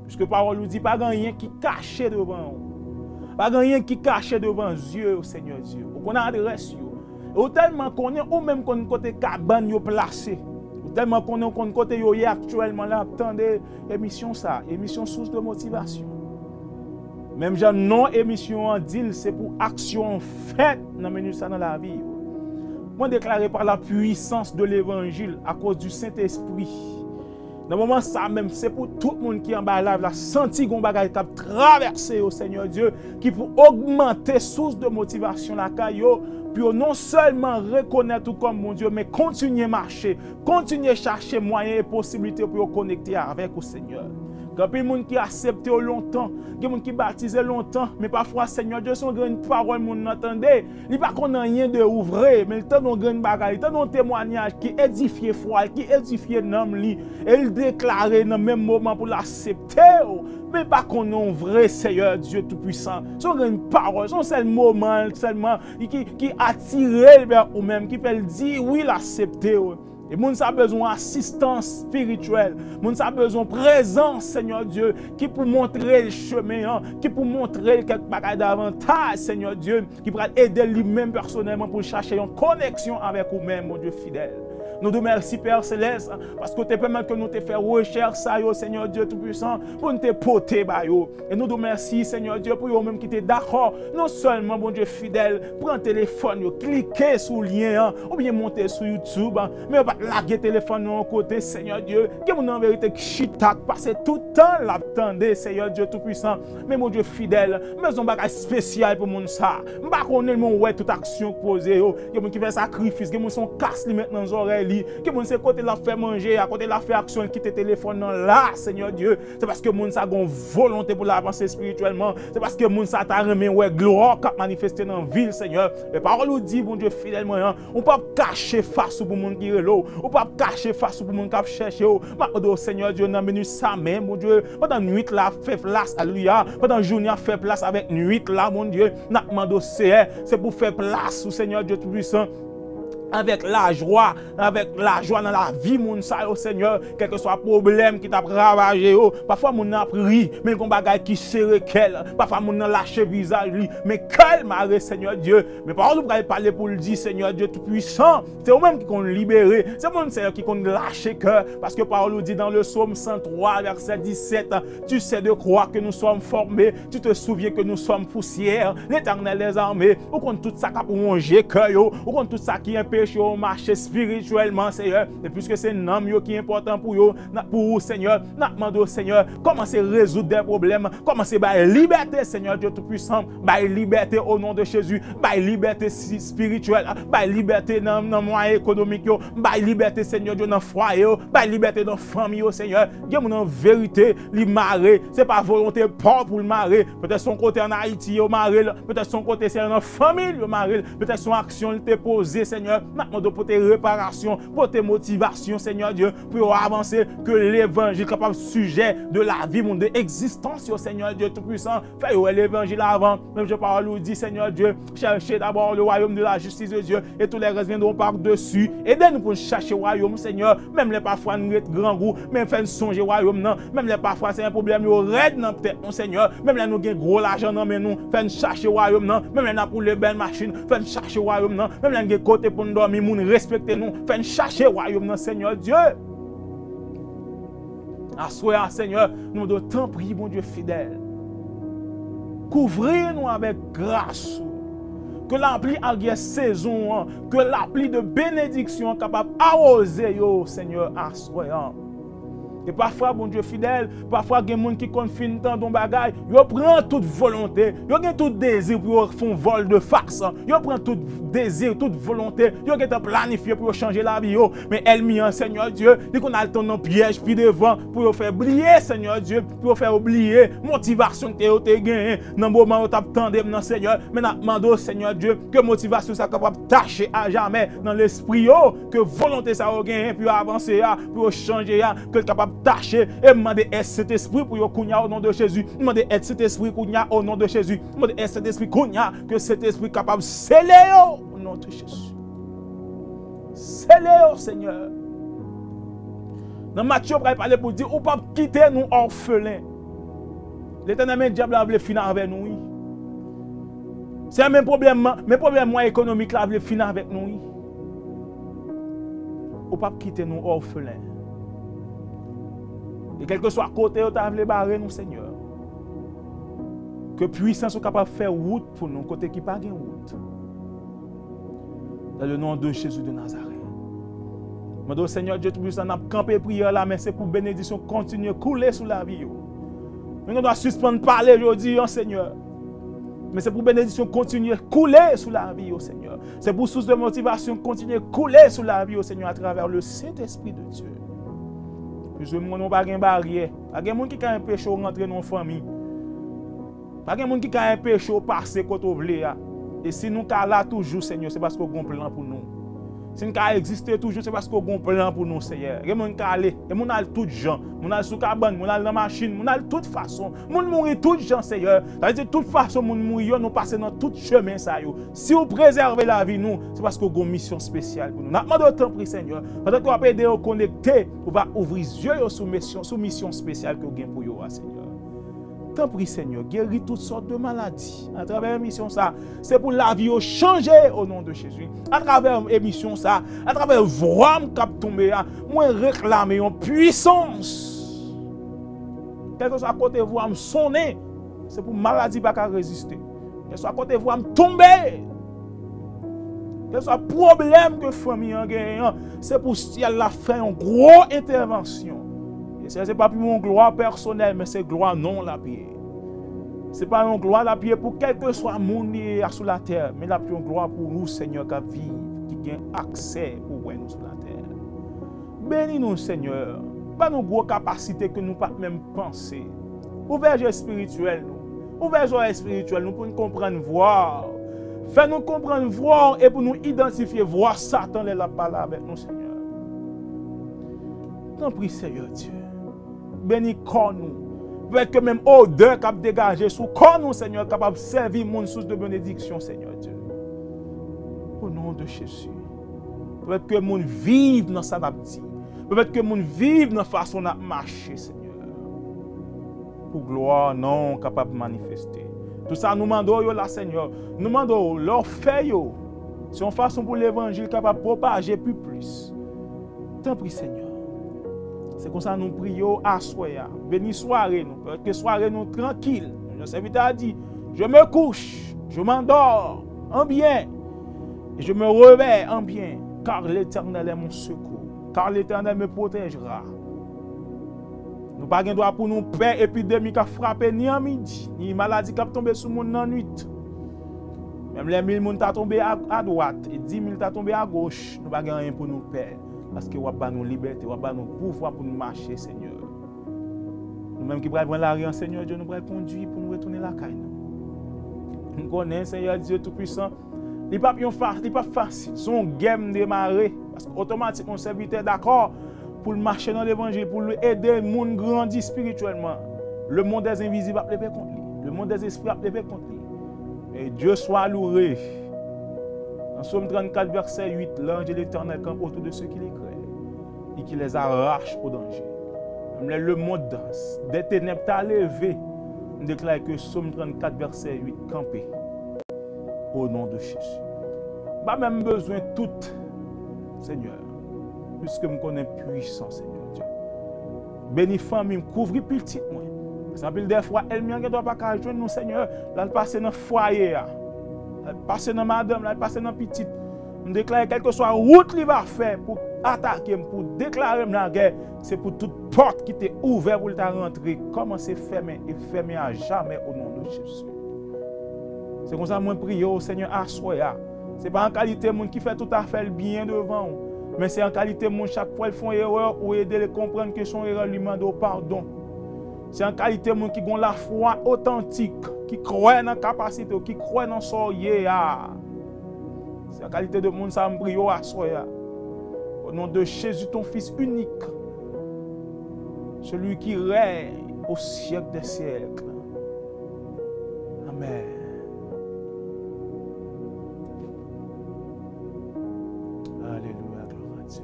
piske pawòl ou di, pa gen anyen ki kache devan ou. Pa gen anyen ki kache devan zye yo, Senyè Dye. Ou konn adrès yo. E ou tèlman konnen, ou menm konn kote kabann yo plase. Ou tèlman konnen, ou konn kote yo ye aktyèlman la, ap tande emisyon sa, emisyon Source de Motivation. Menm jan non emisyon an di l, se pou aksyon an fèt nan minit sa nan lavi yo. Mwen deklare par la puissance de l'évangile, à cause du Saint-Esprit. Nan moman sa menm, se pou tout moun ki anba live la santi gon bagay k ap travèse yo, Senyè Dye, ki pou ogmante sous de motivasyon lakay yo, pou yo non sèlman rekonèt ou kòm Bondye, men kontinye mache, kontinye chache mwayen e posiblite pou yo konekte avèk ou, Senyè. Gen anpil moun ki aksepte w lontan, gen moun ki batize lontan, men pafwa, Senyè Dye, se yon grenn pawòl moun nan tande, li pa konn anyen de ou vre, men li tande yon grenn bagay, li tande yon temwayaj ki edifye fwa l, ki edifye nanm li, e li deklare nan menm moman pou l aksepte w, men li pa konnen w vre, Senyè Dye Toupisan. Se yon grenn pawòl, se yon sèl moman sèlman ki, ki atire l vè ou menm, ki fè l di wi, l aksepte w. E moun sa bezwen asistans espirityèl. Moun sa bezwen prezans, Senyè Dye, ki pou montre l chemen an, ki pou montre l kèk bagay davantaj, Senyè Dye, ki pral ede l li menm pèsonèlman pou l chache yon koneksyon avèk ou menm, Bondye fidèl. Nou di w mèsi, Pè Selès, paske w te pèmèt ke nou te fè rechèch sa yo, Senyè Dye Toupisan, pou n te pote ba yo. E nou di w mèsi, Senyè Dye, pou yo menm ki te dakò, non sèlman, Bondye fidèl, pran telefòn yo, klike sou lyen an, oubyen monte sou YouTube, men yo pa t lage telefòn nan yon kote, Senyè Dye. Gen moun an verite ki chita, k pase tout tan l ap tande, Senyè Dye Toupisan. Men Bondye fidèl, m bezwen yon bagay espesyal pou moun sa. M pa konnen l, men w wè tout aksyon k poze yo. Gen moun ki fè sakrifis, gen moun se yon kas li met nan zòrèy li. Gen moun se kote l ap fè manje a, kote l ap fè aksyon, l kite telefòn nan la, Senyè Dye. Se paske moun sa gen yon volonte pou l avanse espirityèlman. Se paske moun sa ta renmen wè glwa k ap manifeste nan vi l, Senyè. E pawòl ou di, Bondye fidèl mwen an, ou p ap kache fas ou pou moun ki rele w. Ou p ap kache fas ou pou moun k ap chèche w. M ap mande w, Senyè Dye, nan minit sa menm, Bondye, pandan nwit la ap fè plas, alelouya, pandan jounen ap fè plas avèk nwit la, Bondye, n ap mande w, Seyè, se pou fè plas ou, Senyè Dye Toupisan, avèk lajwa, avèk lajwa nan lavi moun sa yo, Senyè, kèlkeswa pwoblèm ki t ap ravaje yo. Pafwa moun nan ap ri, men gon bagay ki sere kè l. Pafwa moun nan lache vizaj li, men kè l mare, Senyè Dye. Men pawòl ou pral pale pou l di, Senyè Dye Toupisan, se ou menm ki konn libere. Se moun, Senyè, ki konn lache kè. Paske pawòl ou di dans le psaume cent trois, verset dix-sept, tu sais de quoi que nous sommes formés, tu te souviens que nous sommes poussière, l'Éternel des armées, ou konn tout sa k ap wonje kè yo, ou konn tout sa ki anpeche yo mache espirityèlman, Senyè. E piske se nanm yo ki enpòtan pou yo, n ap, pou ou, Senyè, n ap mande w, Senyè, kòmanse rezoud de pwoblèm, kòmanse bay libète, Senyè Dye Toupisan, bay libète o non de Jezi, bay libète si-, espirityèl, bay libète nan, nan mwayen ekonomik yo, bay libète, Senyè Dye, nan fwaye yo, bay libète nan fanmi yo, Senyè. Gen moun an verite, li mare, se pa volonte pa w pou l mare. Petèt se yon kote ann Ayiti yo mare l, petèt se yon kote se nan fanmi l yo mare l, petèt se yon aksyon l te poze, Senyè. N ap mande w pote reparasyon, pote motivasyon, Senyè Dye, pou yo avanse, ke levanjil kapab sijè de lavi moun, de egzistans yo, Senyè Dye Toupisan. Fè yo wè levanjil avan. Menm jan pawòl ou di, Senyè Dye, cherchez d'abord le royaume de la justice de Dieu, et tous les restes viendront par-dessus. Ede nou pou n chache wayòm, Senyè. Menm lè pafwa n ret grangou, men fè n sonje wayòm nan. Menm lè pafwa, Senyè, pwoblèm yo rèd nan tèt nou, Senyè. Menm lè nou gen gwo lajan nan men nou, fè n chache wayòm nan. Menm lè n ap woule bèl machin, fè n chache wayòm nan. Menm lè n gen kote pou n dòmi, moun respekte nou, fè n chache wayòm nan, Senyè Dye. Aswè a, Senyè, nou mande w, tanpri, Bondye fidèl, kouvri nou avèk gras ou. Ke lapli aryè sezon an, ke lapli de benediksyon an kapab awoze yo, Senyè, aswè a. E pafwa, Bondye fidèl, pafwa gen moun ki konn fin tande yon bagay, yo pran tout volonte, yo gen tout dezi pou yo fè yon vòl de fas. Yo pran tout dezi, tout volonte, yo gentan planifye pou yo chanje lavi yo. Men ènmi an, Senyè Dye, li konn al tann nan pyèj pi devan pou yo fè bliye, Senyè Dye, pou yo fè yo bliye motivasyon ke yo te genyen nan moman yo t ap tande m nan, Senyè. Men n ap mande w, Senyè Dye, ke motivasyon sa kapab tache ajamè nan lespri yo, ke volonte sa yo genyen pou yo avanse a, pou yo chanje a, ke l kapab tache. E m mande èd Sentespri pou yo kounye a, o non de Jezi. M mande èd Sentespri kounye a, o non de Jezi. M mande èd Sentespri kounye a, ke Sentespri kapab sele yo, o non de Jezi. Sele yo, Senyè. Nan Matye, w pral pale pou di, ou p ap kite nou òfelen. Letènèl, men dyab la vle fin avè nou, wi. Se men pwoblèm, men pwoblèm mwen ekonomik la vle fin avèk nou, wi. Ou p ap kite nou òfelen. E kèlkeswa kote yo ta vle bare nou, Senyè, ke pwisans ou kapab fè wout pou nou kote ki pa gen wout. Dans le nom de Jésus de Nazareth. Mande w, Senyè Dye Toupisan, n ap kanpe priyè la, men se pou benediksyon kontinye koule sou lavi yo. Men nou dwa sispann pale jodi an, Senyè. Men se pou benediksyon kontinye koule sou lavi yo, Senyè. Se pou sous de motivasyon kontinye koule sou lavi yo, Senyè, atravè le Saint-Esprit de Dieu. Piske m konnen w pa gen baryè. Pa gen moun ki ka anpeche w rantre nan yon fanmi. Pa gen moun ki ka anpeche w pase kote w vle a. E si nou ka la toujou, Senyè, se paske w gen yon plan pou nou. Si n ka egziste toujou, se paske w gen yon plan pou nou, Senyè. Gen moun k ale, gen moun al tout jan. Moun al sou kabann, moun al nan machin, moun al tout fason. Moun mouri tout jan, Senyè. Sa vle di tout fason moun mouri yo, nou pase nan tout chemen sa yo. Si w prezève lavi nou, se paske w gen yon misyon espesyal pou nou. N ap mande w, tanpri, Senyè, pandan ke w ap ede yo konekte, ou va ouvri zye yo sou misyon, sou misyon espesyal ke w gen pou yo a, Senyè. Tanpri, Senyè, geri tout sòt de maladi atravè emisyon sa. Se pou lavi yo chanje o non de Jezi. Atravè emisyon sa, atravè vwa m k ap tonbe a, mwen reklame yon pwisans. Kèlkeswa kote vwa m sonnen, se pou maladi pa ka reziste. Kèlkeswa kote vwa m tonbe, kèlkeswa pwoblèm ke fanmi an genyen an, se pou syèl la fè yon gwo entèvansyon. E se, se pa pou yon glwa pèsonèl, men se glwa non l ap ye. Se pa yon glwa l ap ye pou kèlkeswa moun li ye a sou latè, men l ap yon glwa pou ou, Senyè, k ap viv, ki gen aksè pou wè nou sou latè. Beni nou, Senyè. Ban nou gwo kapasite ke nou pa t menm panse. Ouvè je espirityèl nou. Ouvè zòrèy espirityèl nou pou n konprann vwa w. Fè nou konprann vwa w e pou nou idantifye vwa Satan lè l ap pale avèk nou, Senyè. Tanpri, Senyè Dye. Beni kò nou. Pèmèt ke menm odè k ap degaje sou kò nou, Senyè, kapab sèvi moun sous de benediksyon, Senyè Dye. O non de Jezi. Pèmèt ke moun viv nan sa n ap di. Pèmèt ke moun viv nan fason n ap mache, Senyè. Pou glwa non w kapab manifeste. Tout sa nou mande w yo la, Senyè. Nou mande w, lè w fè yo, se yon fason pou levanjil kapab pwopaje pi plis. Tanpri, Senyè. Se konsa nou priye w aswè a. Beni sware nou. Pèmèt ke sware nou trankil. Jan sèvitè a di, je me couche, je m'endors en bien, et je me réveille en bien, car l'Éternel est mon secours, car l'Éternel me protégera. Nou pa gen dwa pou nou pè epidemi k ap frape ni an midi, ni maladi k ap tonbe sou moun nan nwit. Menm lè mil moun ta tonbe a, adwat e di mil ta tonbe agoch, nou pa gen anyen pou nou pè. Paske w ap ba nou libète, w ap ba nou pouvwa pou nou mache, Senyè. Nou menm ki pral pran lari an, Senyè Dye, nou pral kondui pou nou retounen lakay nou. Nou konnen, Senyè Dye Toupisan, li p ap yon fa-, li p ap fasil. Se yon gè m demare. Paske otomatikman, yon sèvitè dakò pou l mache nan levanjil, pou l ede moun grandi espirityèlman. Lemonn dèzenvizib ap leve kont li. Lemonn dèzespri ap leve kont li. Et Dieu soit loué. Dans Psaume trente-quatre, verset huit, l'ange de l'Éternel campe autour de ceux qui le craignent et qui les arrache au danger. Menm lè lemonn dè tenèb ta leve, m deklare ke Psaume trente-quatre, verset huit, kanpe. O non de Jezi. M pa menm bezwen tout, Senyè, piske m konnen pwisan, Senyè Dye. Beni fanmi m, kouvri pitit mwen. Paske anpil dè fwa, ènmi an gen dwa pa ka jwenn nou, Senyè. L al pase nan fwaye a. L al pase nan madanm, l al pase nan pitit. M deklare, kèlkeswa wout li va fè pou atake m, pou deklare m lagè, se pou tout pòt ki te ouvè pou l ta rantre, kòmanse fèmen e fèmen a jamè o non de Jezi. Se konsa mwen priye w, Senyè, aswè a. Se pa an kalite moun ki fè tout afè l byen devan w, men se an kalite moun, chak fwa l fè yon erè, ou ede l konprann ke se yon erè, li mande w padon. Se an kalite moun ki gen yon lafwa otantik, ki kwè nan kapasite w, ki kwè nan sa w ye a. Se an kalite de moun sa a m priye w aswè a. Au nom de Jésus, ton Fils unique, celui qui règne au siècle des siècles. Amèn. Alelouya, glwa a Dye.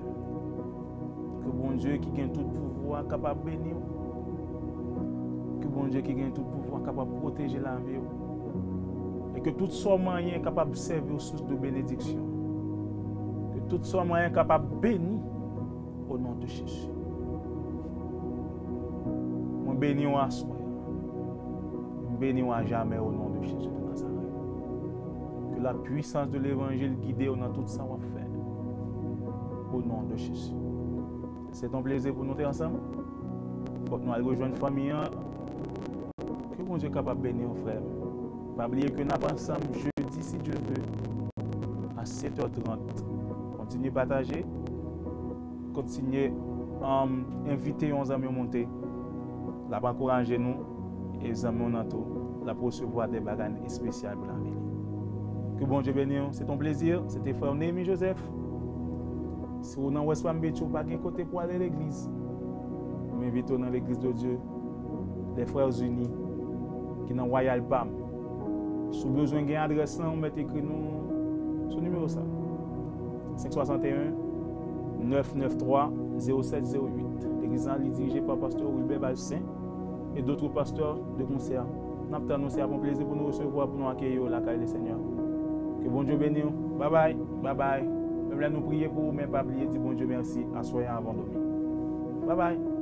Ke Bondye ki gen tout pouvwa kapab beni w. Ke Bondye ki gen tout pouvwa kapab pwoteje lavi w. E ke tout sa w manyen kapab sèvi w sous de benediksyon. Ke tout sa w manyen kapab beni o non de Jezi. Mwen beni w aswè a. M beni w ajamè o non de Jezi de Nazarèt. Ke la pwisans de levanjil gide w nan tout sa w ap fè. O non de Jezi. Se t on plezi pou nou te ansanm. Fòk nou al rejwenn fanmi an. Ke Bondye kapab beni w, frè m. Pa bliye ke n ap ansanm jedi, si Dye vle, a sèt è trant. Kontinye pataje, kontinye um, envite yon zanmi w monte, l ap ankouraje nou, e zanmi w nan tou, l ap resevwa de bagay espesyal pou lavi li. Ke Bondye beni w, se t on plezi, se te frè w Néhémie Joseph. Si w nan West Palm Beach, ou pa gen kote pou ale legliz, m envite w nan Legliz de Dieu, les Frères Unis, ki nan Royal Palm. Si w bezwen gen adrès lan, ou mèt ekri nou sou nimewo sa, senk swasanteyen, nèf nèf twa, zewo sèt zewo uit. Legliz lan li dirije pa pastè Wilbert Balcin e dòt pastè de konsè. N ap tann nou, se ap yon plezi pou nou resevwa, pou nou akeyi w lakay Lesenyè. Ke Bondye beni w. Babay, babay. Menm lè nou priye pou ou, men pa bliye di Bondye mèsi aswè a anvan w dòmi. Babay.